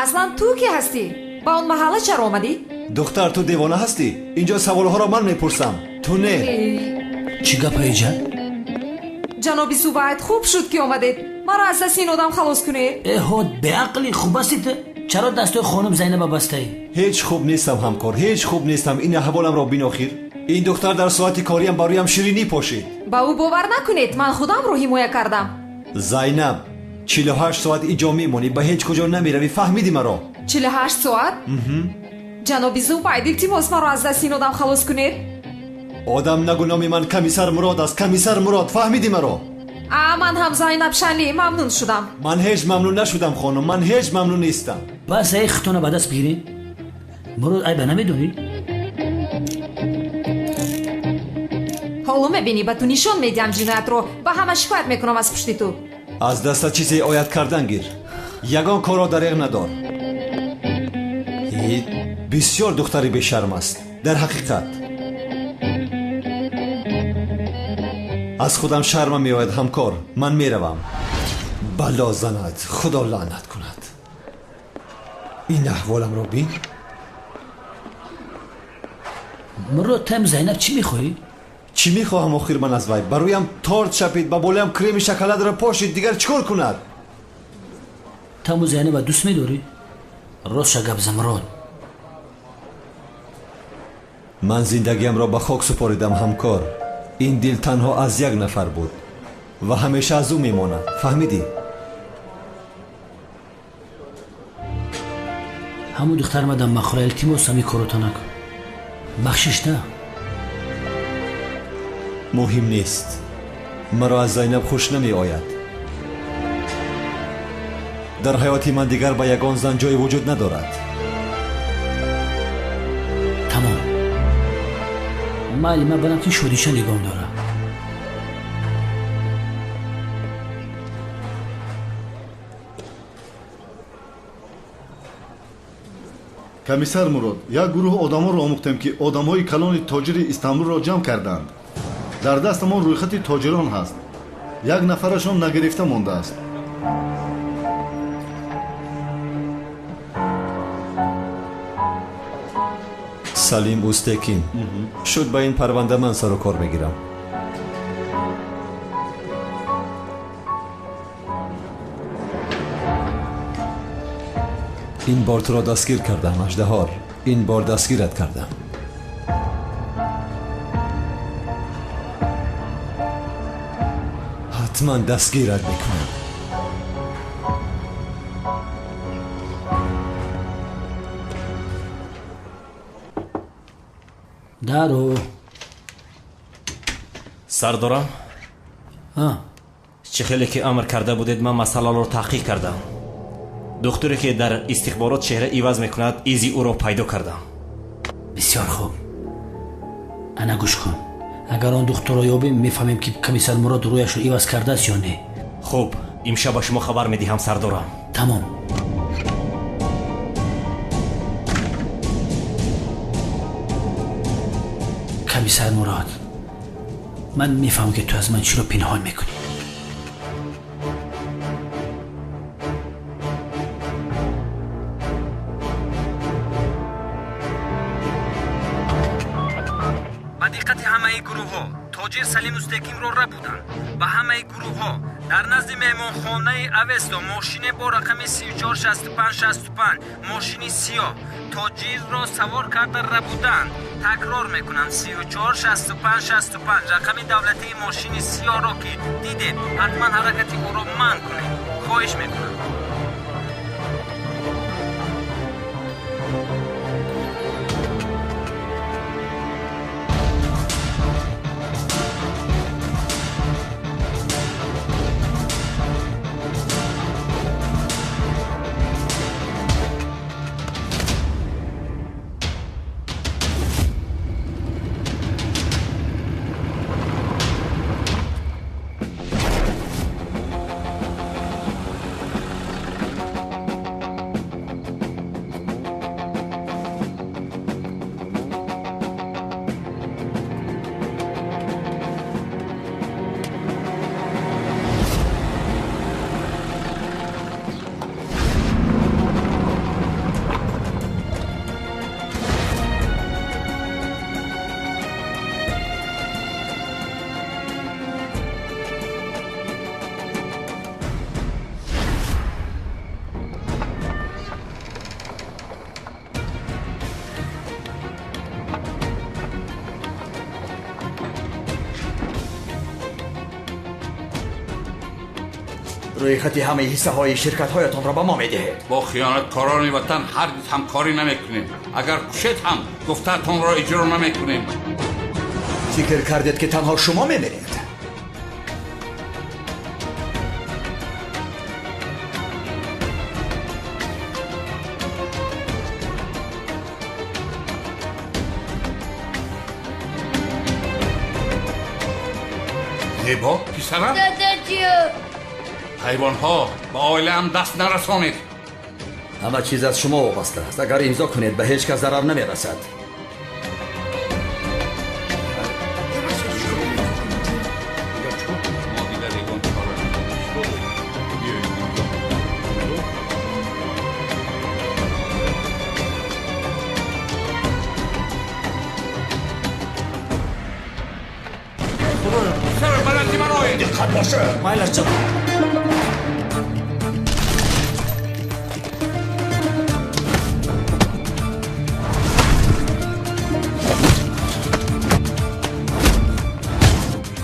Speaker 2: Аслан ту кӣ ҳастӣ? Ба он маҳалла чаро омадӣ?
Speaker 3: Духтар, ту девона ҳастӣ? Инҷо саволҳоро ман мепурсам, ту не.
Speaker 7: Чӣ гапа иҷа?
Speaker 2: Ҷаноби Зубайд, хуб шуд ки омадед. Маро аз дасти ин одам халос кунед.
Speaker 22: Эҳо, беақлӣ, хуб ҳастӣ ту? Чаро дастои хонум Зайнаба бастаӣ?
Speaker 3: Ҳеҷ хуб нестам, ҳамкор, ҳеҷ хуб нестам. Ин аҳволамро бин охир. Ин духтар дар соати кориам ба рӯям ширинӣ пошид.
Speaker 2: Ба ӯ бовар накунед, ман худамро ҳимоя кардам.
Speaker 3: Зайнаб, 48 соат инҷо мемонӣ, ба ҳеҷ куҷо намеравӣ, фаҳмидӣ маро?
Speaker 2: 48 соат? Ҷаноби Зубайд, илтимос, маро аз дасти ин одам халос кунед.
Speaker 3: Одам нагӯ, номи ман комиссар Мурод аст, комиссар Мурод, фаҳмидӣ маро?
Speaker 2: А ман ҳам Зайнаб Шанли, мамнун шудам.
Speaker 3: Ман ҳеҷ мамнун нашудам, хонум, ман ҳеҷ мамнун нестам.
Speaker 22: Бас эй хитона ба даст бигирӣ. Мурод, айба намедонӣ?
Speaker 2: Ҳоло мебинӣ, ба ту нишон медиҳам ҷиноятро, ба ҳама шикоят мекунам аз пушти ту.
Speaker 3: Аз даста чизе ояд кардан гир. Ягон корро дареғ надор. Бисёр духтари бешарм аст, дар ҳақиқат. Аз худам шармам меояд, ҳамкор. Ман меравам. Бало занад, худо лаънат кунад. Ин аҳволамро бин.
Speaker 22: Мурод, там Зайнаб чӣ мехоҳӣ?
Speaker 3: Чӣ мехоҳам охир ман аз вай? Ба рӯям торт шапид, ба болоям креми шоколадро пошид, дигар чӣ кор кунад?
Speaker 22: Таму Зайнаба дӯст медорӣ? Ростша гап зан, Мурод.
Speaker 3: Ман зиндагиамро ба хок супоридам, ҳамкор. Ин дил танҳо аз як нафар буд ва ҳамеша аз ӯ мемонад, фаҳмидӣ?
Speaker 22: Ҳамун духтар мадам махӯра, илтимос, ҳамин корото накун. Бахшиш на.
Speaker 3: Муҳим нест. Маро аз Зайнаб хуш намеояд. Дар ҳаёти ман дигар ба ягон зан ҷое вуҷуд надорад.
Speaker 22: Тамом. Майли, ман барам ки шодиша нигоҳ дорам.
Speaker 11: Комиссар Мурод, як гурӯҳ одамонро омӯхтем, ки одамҳои калони тоҷири Истанбулро ҷамъ карданд. Дар дастамон рӯйхати тоҷирон ҳаст. Як нафарашон нагирифта мондааст.
Speaker 3: Салим Устекин. Шуд, ба ин парванда ман сару кор мегирам. Ин бор туро дастгир кардам, аждаҳор. Ин бор дастгират кардам. Ҳатман дастгират мекунам.
Speaker 22: Даро.
Speaker 23: Сардорам, чӣ хеле ки амр карда будед, ман масъаларо таҳқиқ кардам. Духтуре ки дар истихборот чеҳра иваз мекунад, изи ӯро пайдо кардам.
Speaker 22: Бисёр хуб. Ана гӯш кун. Агар он духтурро ёбем, мефаҳмем ки комиссар Мурод рӯяшро иваз кардааст ё не.
Speaker 23: Хуб, имшаб ба шумо хабар медиҳам, сардорам.
Speaker 22: Тамом. Комиссар Мурод, ман мефаҳмам ки ту аз ман чиро пинҳон мекунӣ.
Speaker 8: Ба диққати ҳамаи гурӯҳҳо, тоҷир Салим Устекинро рабуданд. Ба ҳамаи гурӯҳҳо дар назди меҳмонхонаи Авесто мошине бо рақами 346565, мошини сиёҳ, тоҷирро савор карда рабуданд. Такрор мекунам, 346565 рақами давлатии мошини сиёҳро ки дидед, ҳатман ҳаракати ӯро манъ кунед. Хоҳиш мекунам.
Speaker 5: Рӯйхати ҳамаи ҳиссаҳои ширкатҳоятонро ба мо медиҳед.
Speaker 21: Бо хиёнаткорони ватан ҳаргиз ҳамкорӣ намекунем. Агар кушед ҳам гуфтаатонро иҷро намекунем.
Speaker 5: Фикр кардед, ки танҳо шумо мемиред?
Speaker 21: Зебо, писарам?
Speaker 18: Дадаҷон.
Speaker 21: Ҳайвонҳо, ба оилаам даст нарасонед.
Speaker 5: Ҳама чиз аз шумо вобаста аст. Агар имзо кунед, ба ҳеҷ кас зарар намерасад.
Speaker 21: Мо дигар ягон чора надорем. Биёед имзо. Писарам, ба назди ман оед.
Speaker 5: Диққат бошед.
Speaker 14: Майлаш, ҷаноб.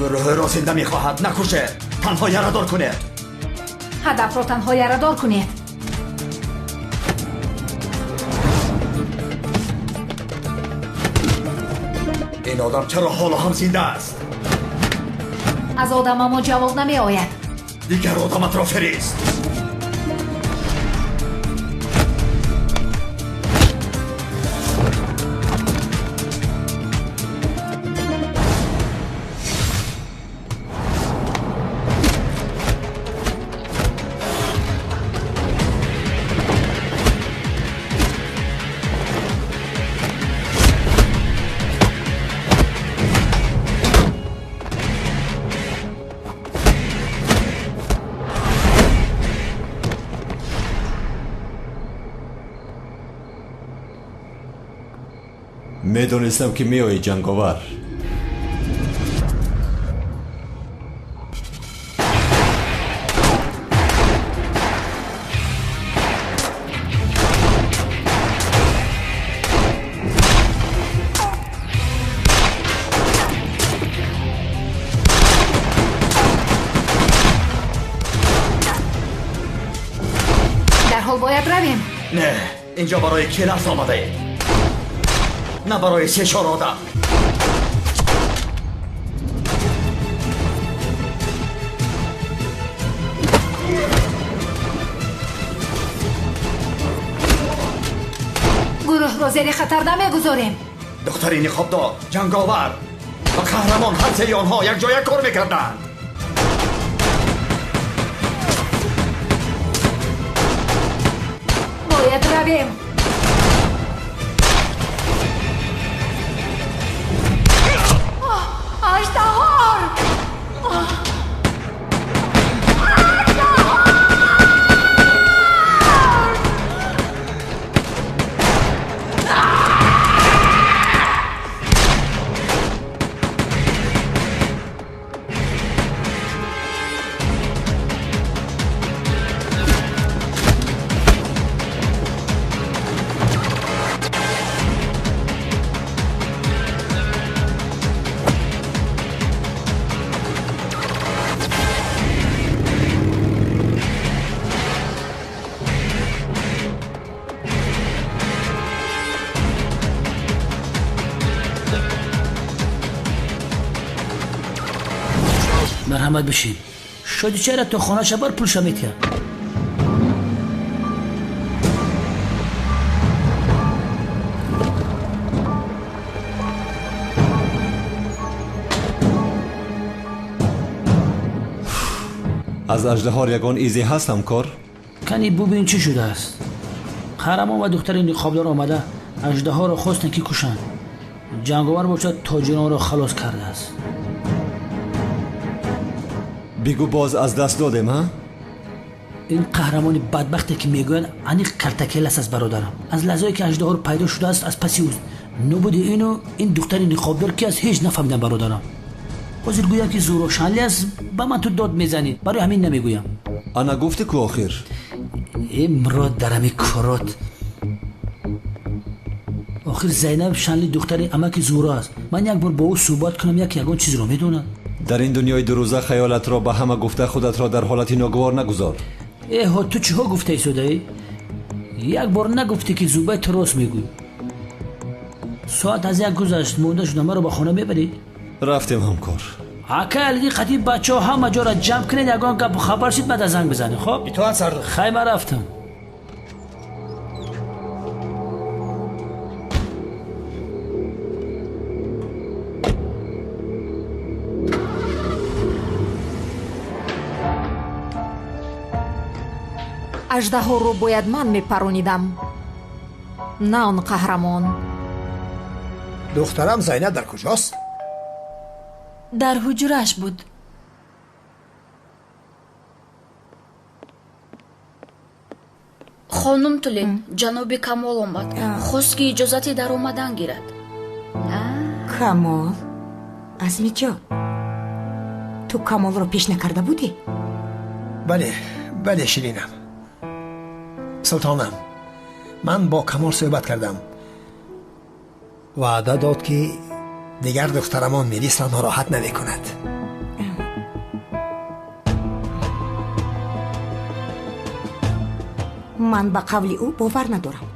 Speaker 5: Гурӯҳро зинда мехоҳад, накушед, танҳо ярадор кунед.
Speaker 2: Ҳадафро танҳо ярадор кунед.
Speaker 5: Ин одам чаро ҳоло ҳам зинда аст?
Speaker 2: Аз одамамо ҷавоб намеояд.
Speaker 5: Дигар одаматро фирист.
Speaker 3: Медонистам, ки меоӣ, ҷанговар.
Speaker 2: Дарҳол бояд равем.
Speaker 5: Не, инҷо барои келас омадаед, на барои се-чор одам.
Speaker 2: Гурӯҳро зери хатар намегузорем.
Speaker 5: Духтари ниқобдор, ҷанговар ва қаҳрамон, ҳар сеи онҳо якҷоя кор мекарданд.
Speaker 2: Бояд равем. Аждаҳор!
Speaker 22: Марҳамат, бишин. Шоди чара то хонаша бар, пулша метиҳам.
Speaker 3: Аз аждаҳор ягон изе ҳаст, ҳамкор?
Speaker 22: Кани бубин, чӣ шудааст. Қаҳрамон ва духтари ниқобдор омада аждаҳоро хостанд, ки кушанд. Ҷанговар бошад, тоҷиронро халос кардааст.
Speaker 3: Бигӯ, боз аз даст додем, ҳа?
Speaker 22: Ин қаҳрамони бадбахте, ки мегӯянд, аниқ калтакелас аст, бародарам. Аз лаҳзае, ки аждаҳор пайдо шудааст, аз паси ӯст. Нобуди ину ин духтари ниқобдор ки аст, ҳеҷ нафаҳмидам, бародарам. Ҳозир гӯям, ки Зӯрошанли аст, ба ман ту дод мезанӣ, барои ҳамин намегӯям.
Speaker 3: Ана гуфтӣ ку охир.
Speaker 22: Э, Мурод, дар ҳами корот охир Зайнаб Шанли духтари амаки Зӯро аст. Ман як бор бо ӯ суҳбат кунам, як ягон чизро медонад.
Speaker 3: Дар ин дунёи дурӯза хаёлатро ба ҳама гуфта худатро дар ҳолати ногувор нагузор.
Speaker 22: Эҳо, ту чиҳо гуфта истодаӣ? Як бор нагуфтӣ, ки Зубай, ту рост мегӯӣ. Соат аз 1 гузашт, монда шуда, маро ба хона мебарӣ?
Speaker 3: Рафтем, ҳамкор.
Speaker 22: Акай Алидӣ, қатъи бачаҳо ҳама ҷоро ҷамъ кунед, ягон гапу хабар шид, баъда занг бизанед. Хоб,
Speaker 6: итоат, сардор.
Speaker 22: Хай, ман рафтам.
Speaker 2: Аждаҳоро бояд ман мепаронидам, на он қаҳрамон.
Speaker 6: Духтарам Зайнаб дар куҷост?
Speaker 4: Дар ҳуҷрааш буд.
Speaker 9: Хонум Тулин, ҷаноби Камол омад, хост, ки иҷозати даромадан гирад.
Speaker 15: Камол? Азмиҷон, ту Камолро пеш накарда будӣ?
Speaker 6: Бале, бале, ширинам. Султонам, ман бо Камол суҳбат кардам. Ваъда дод, ки дигар духтарамон Мелисро нороҳат намекунад.
Speaker 15: Ман ба қавли ӯ бовар надорам.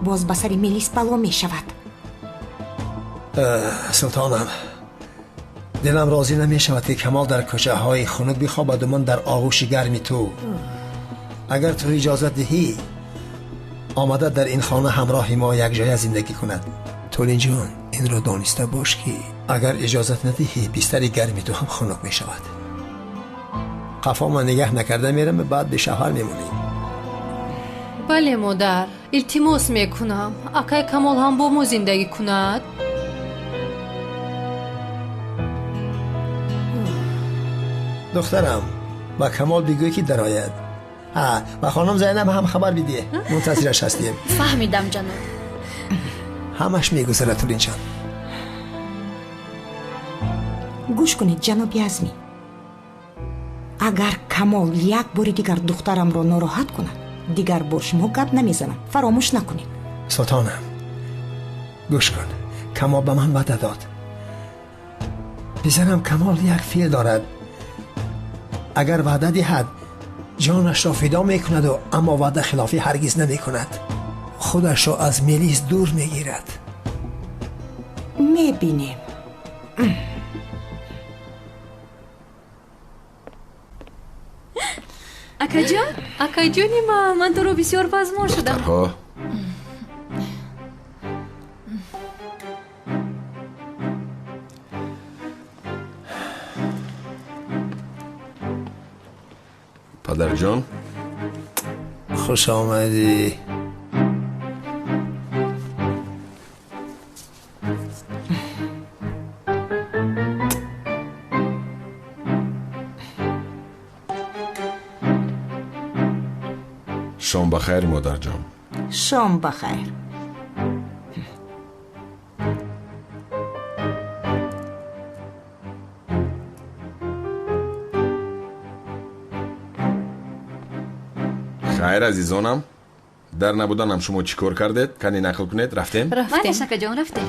Speaker 15: Боз ба сари Мелис бало мешавад.
Speaker 6: Султонам, дилам розӣ намешавад, ки Камол дар кӯчаҳои хунук бихобаду ман дар оғӯши гарми ту. Агар ту иҷозат диҳӣ, омада дар ин хона ҳамроҳи мо якҷоя зиндагӣ кунад. Тулинҷон, инро дониста бош, ки агар иҷозат надиҳӣ, бистари гарми ту ҳам хунук мешавад. Қафо ман нигаҳ накарда мерам, баъд бешавҳар мемонӣ.
Speaker 19: Бале, модар, илтимос мекунам, акай Камол ҳам бо мо зиндагӣ кунад.
Speaker 6: Духтарам, ба Камол бигӯй, ки дарояд. Ба хонум Зайнаб ҳам хабар бидиҳ, мунтазираш ҳастем.
Speaker 9: Фаҳмидам, ҷаноб.
Speaker 6: Ҳамаш мегузарад, Тулинҷон.
Speaker 15: Гӯш кунед, ҷаноби Азмӣ, агар Камол як бори дигар духтарамро нороҳат кунад, дигар бо шумо гап намезанам. Фаромӯш накунед.
Speaker 6: Султонам, гӯш кун, Камол ба ман ваъда дод. Писарам Камол як феъл дорад. Агар ваъда диҳад, ҷонашро фидо мекунаду, аммо ваъда хилофӣ ҳаргиз намекунад. Худашро аз Мелис дур мегирад.
Speaker 15: Мебинем.
Speaker 19: Акаҷон, акаҷони ман, ман туро бисёр пазмон шудам.
Speaker 10: Духтарҳо, падарҷон.
Speaker 6: Хуш омадӣ.
Speaker 10: Шом ба хайр, модарҷон.
Speaker 15: Шом ба хайр.
Speaker 10: Хайр, азизонам, дар набуданам шумо чӣ кор кардед? Кани нақл кунед. Рафтем?
Speaker 19: Рафтем, акаҷон, рафтем.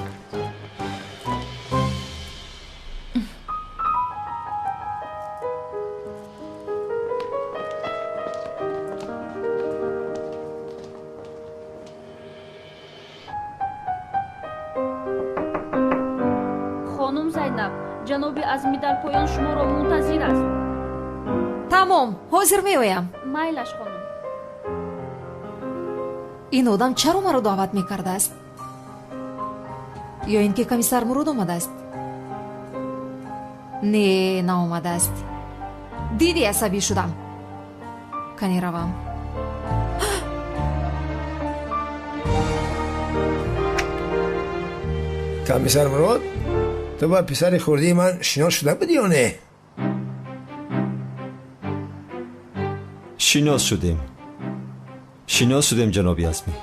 Speaker 9: Хонум Зайнаб, ҷаноби Азмӣ дар поён шуморо мунтазир аст.
Speaker 2: Тамом, ҳозир меоям.
Speaker 9: Майлаш, хонум.
Speaker 2: Ин одам чаро маро даъват мекардааст? Ё ин ки комиссар Мурод омадааст? Не, наомадааст. Диди, асабӣ шудам. Кани равам.
Speaker 6: Комиссар Мурод, ту ба писари хурдии ман шинос шуда будӣ ё не?
Speaker 3: Шинос шудем, шинос шудем, ҷаноби Азмӣ.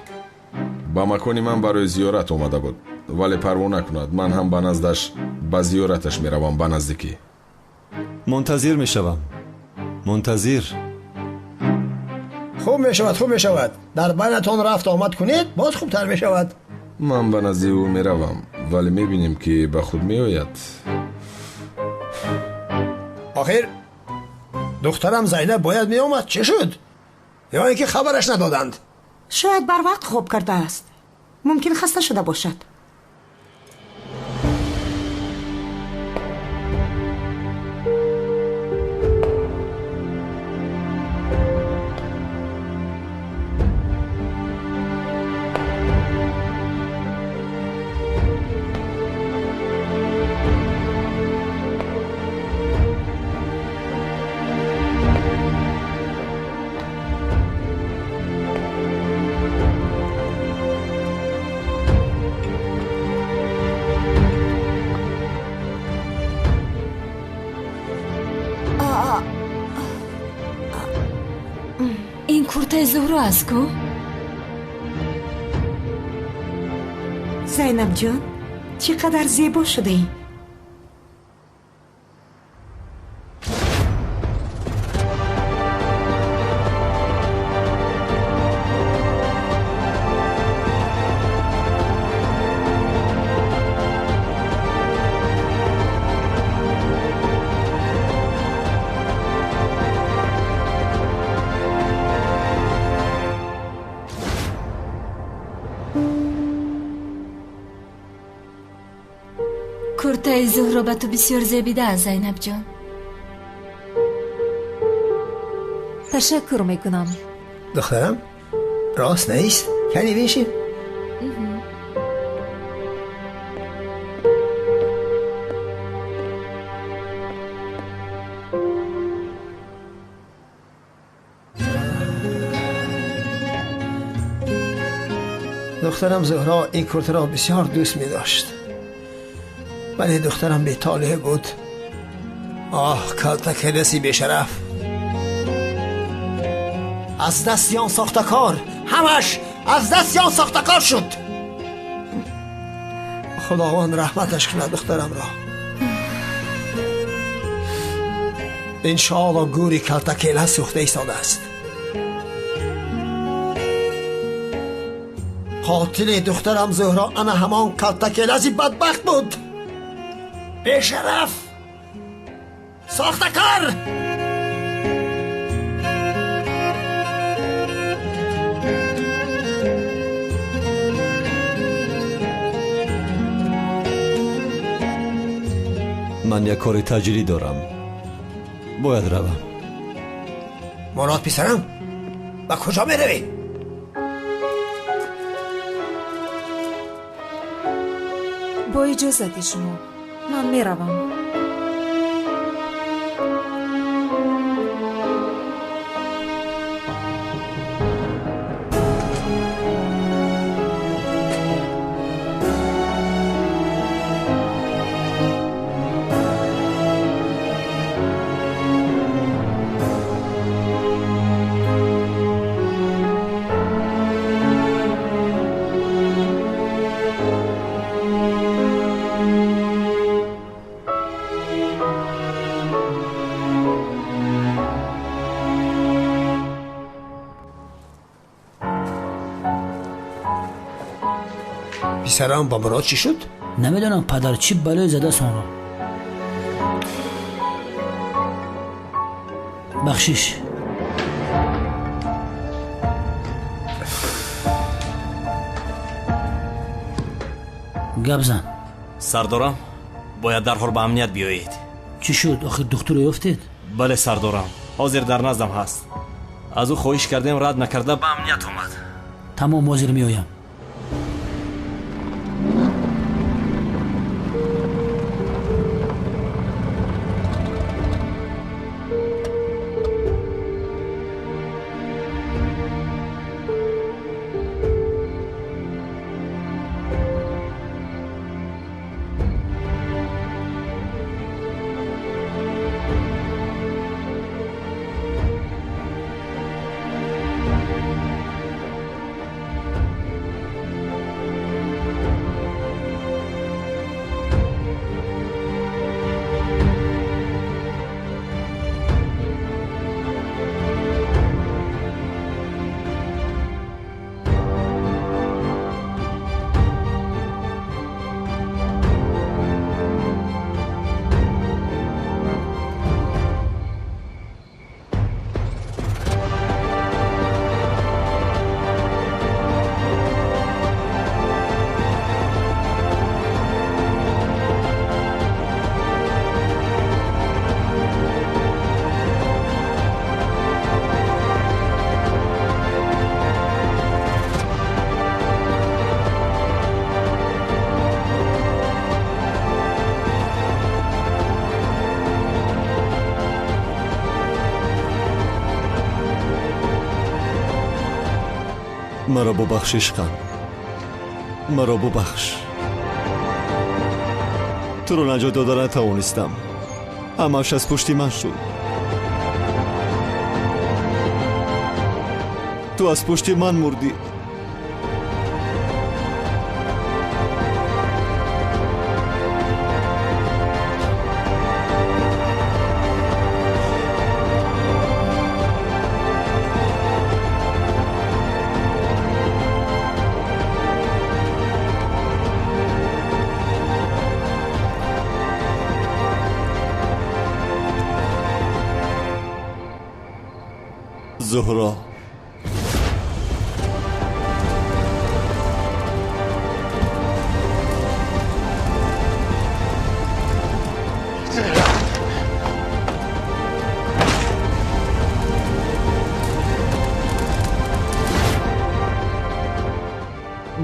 Speaker 10: Ба макони ман барои зиёрат омада буд, вале парво накунад, ман ҳам ба наздаш ба зиёраташ меравам ба наздикӣ.
Speaker 3: Мунтазир мешавам, мунтазир.
Speaker 6: Хуб мешавад, хуб мешавад. Дар байнатон рафт омад кунед, боз хубтар мешавад.
Speaker 10: Ман ба назди ӯ меравам, вале мебинем, ки ба худ меояд.
Speaker 6: Охир духтарам Зайнаб бояд меомад. Чӣ шуд? Ё ин ки хабараш надоданд?
Speaker 15: Шояд барвақт хоб кардааст. Мумкин хаста шуда бошад.
Speaker 13: Ин куртаи Зуҳро аст ку?
Speaker 15: Зайнабҷон, чӣ қадар зебо шудаӣ.
Speaker 13: Куртаи Зуҳро ба ту бисёр зебидааст, Зайнабҷон.
Speaker 2: Ташаккур мекунам.
Speaker 6: Духтарам, рост нест? Кани бишин. Духтарам Зуҳро ин куртаро бисёр дӯст медошт. Вале духтарам бетолеъ буд. Оҳ, калтакеласи бешараф! Аз дасти он сохтакор, ҳамаш аз дасти он сохтакор шуд. Худованд раҳматаш кунад духтарамро. Иншоалло гӯри калтакела сӯхта истодааст. Қотили духтарам Зуҳро ана ҳамон калтакеласи бадбахт буд. Бешараф! Сохтакор!
Speaker 3: Ман як кори таҷрӣ дорам. Бояд равам.
Speaker 6: Мурод писарам, ба куҷо меравӣ?
Speaker 2: Бо иҷозати шумо ман меравам.
Speaker 6: Писарам ба Мурод чӣ шуд?
Speaker 22: Намедонам падар, чӣ балое задааст онро. Бахшиш. Гап зан.
Speaker 23: Сардорам, бояд дарҳол ба амният биёед.
Speaker 22: Чӣ шуд? Охир духтуро ёфтед?
Speaker 23: Бале сардорам, ҳозир дар наздам ҳаст. Аз ӯ хоҳиш кардем, рад накарда ба амният омад.
Speaker 22: Тамом, ҳозир меоям.
Speaker 3: Маро бубахш, ишқам, маро бубахш. Туро наҷот дода натавонистам. Ҳамааш аз пушти ман шуд. Ту аз пушти ман мурдӣ. Зуҳро,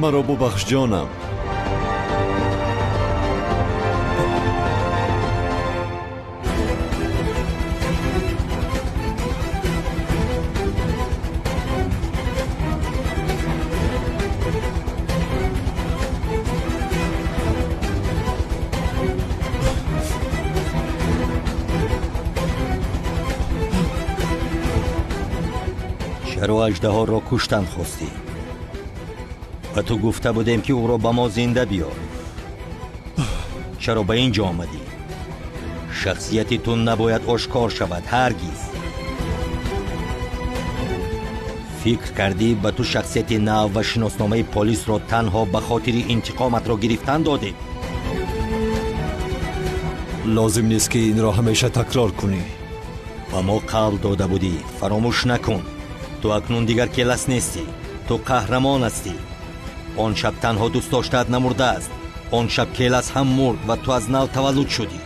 Speaker 3: маро бубахш ҷонам.
Speaker 16: Чаро аждаҳоро куштан хостӣ? Ба ту гуфта будем, ки ӯро ба мо зинда биёр. Чаро ба ин ҷо омадӣ? Шахсияти ту набояд ошкор шавад ҳаргиз. Фикр кардӣ, ба ту шахсияти нав ва шиносномаи полисро танҳо ба хотири интиқоматро гирифтан додем?
Speaker 3: Лозим нест, ки инро ҳамеша такрор кунӣ.
Speaker 16: Ба мо қавл дода будӣ, фаромӯш накун. Ту акнун дигар Келас нестӣ, ту қаҳрамон ҳастӣ. Он шаб танҳо дӯстдоштаат намурдааст. Он шаб Келас ҳам мурд ва ту аз нав таваллуд шудӣ.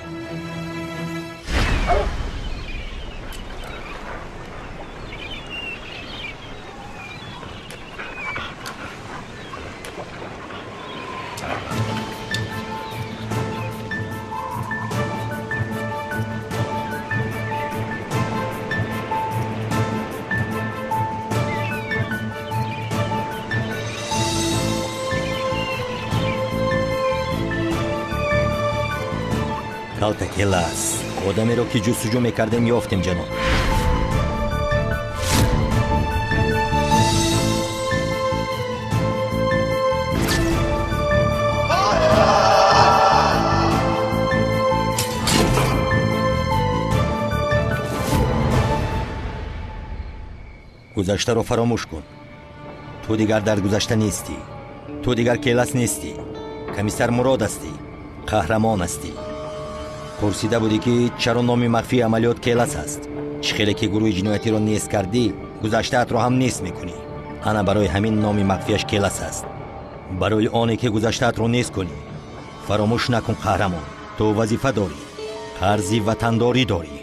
Speaker 16: Калта Келас, одамеро ки ҷустуҷӯ мекардем, ёфтем, ҷаноб. Гузаштаро фаромӯш кун. Ту дигар дар гузашта нестӣ. Ту дигар Келас нестӣ. Комиссар Мурод ҳастӣ, қаҳрамон ҳастӣ. Пурсида будӣ, ки чаро номи махфии амалиёт Келас аст. Чӣ хеле ки гурӯҳи ҷиноятиро нест кардӣ, гузаштаатро ҳам нест мекунӣ. Ана барои ҳамин номи махфияш Келас аст, барои оне ки гузаштаатро нест кунӣ. Фаромӯш накун, қаҳрамон, ту вазифа дорӣ, қарзи ватандорӣ дорӣ.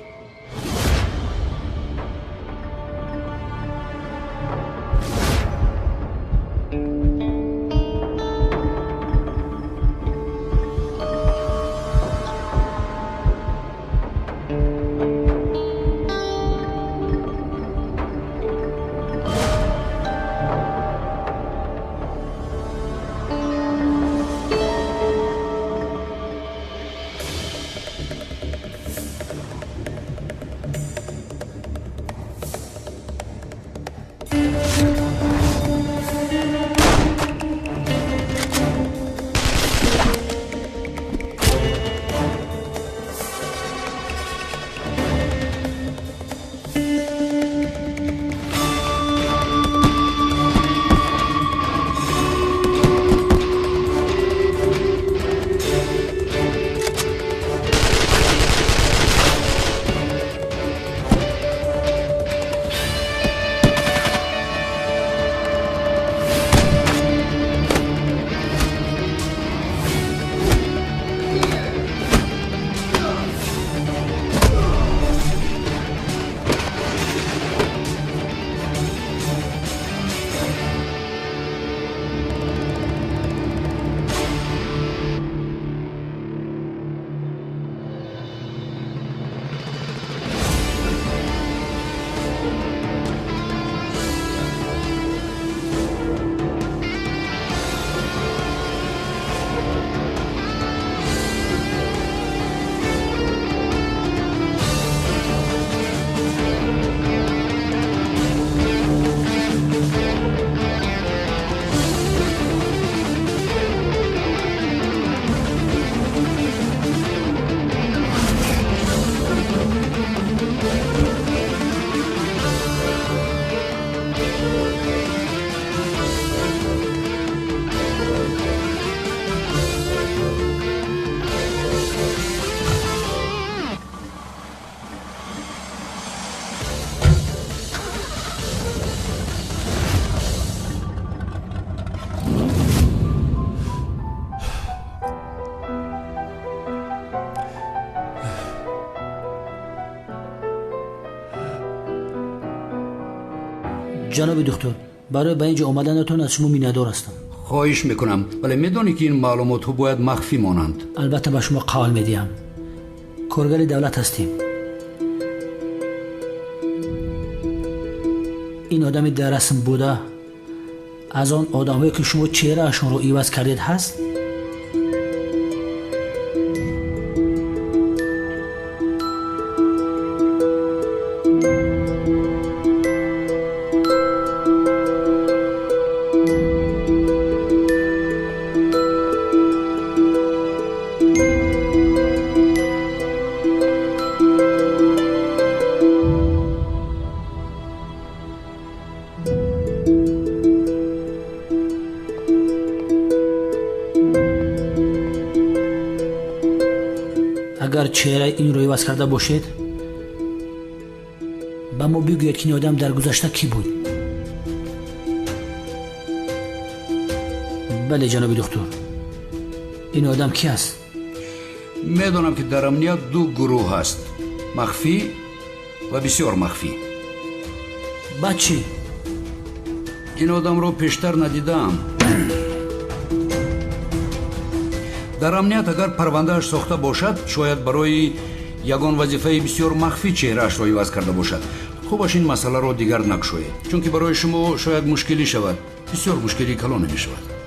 Speaker 22: Ҷаноби духтур, барои ба ин ҷо омаданатон аз шумо миннатдор ҳастам.
Speaker 21: Хоҳиш мекунам, вале медонӣ, ки ин маълумотҳо бояд махфӣ монанд.
Speaker 22: Албатта, ба шумо қавл медиҳам. Коргари давлат ҳастем. Ин одами дар расм буда аз он одамҳое, ки шумо чеҳраашонро иваз кардед, ҳаст? Агар чеҳраи инро иваз карда бошед, ба мо бигӯед, ки ин одам дар гузашта кӣ буд. Бале, ҷаноби духтур, ин одам кӣ аст?
Speaker 21: Медонам, ки дар амният ду гурӯҳ ҳаст: махфӣ ва бисёр махфӣ.
Speaker 22: Баъд чӣ?
Speaker 21: Ин одамро пештар надидаам. Дар амният агар парвандааш сохта бошад, шояд барои ягон вазифаи бисёр махфӣ чеҳраашро иваз карда бошад. Хубаш ин масъаларо дигар накушоед, чунки барои шумо шояд мушкилӣ шавад, бисёр мушкилии калоне мешавад.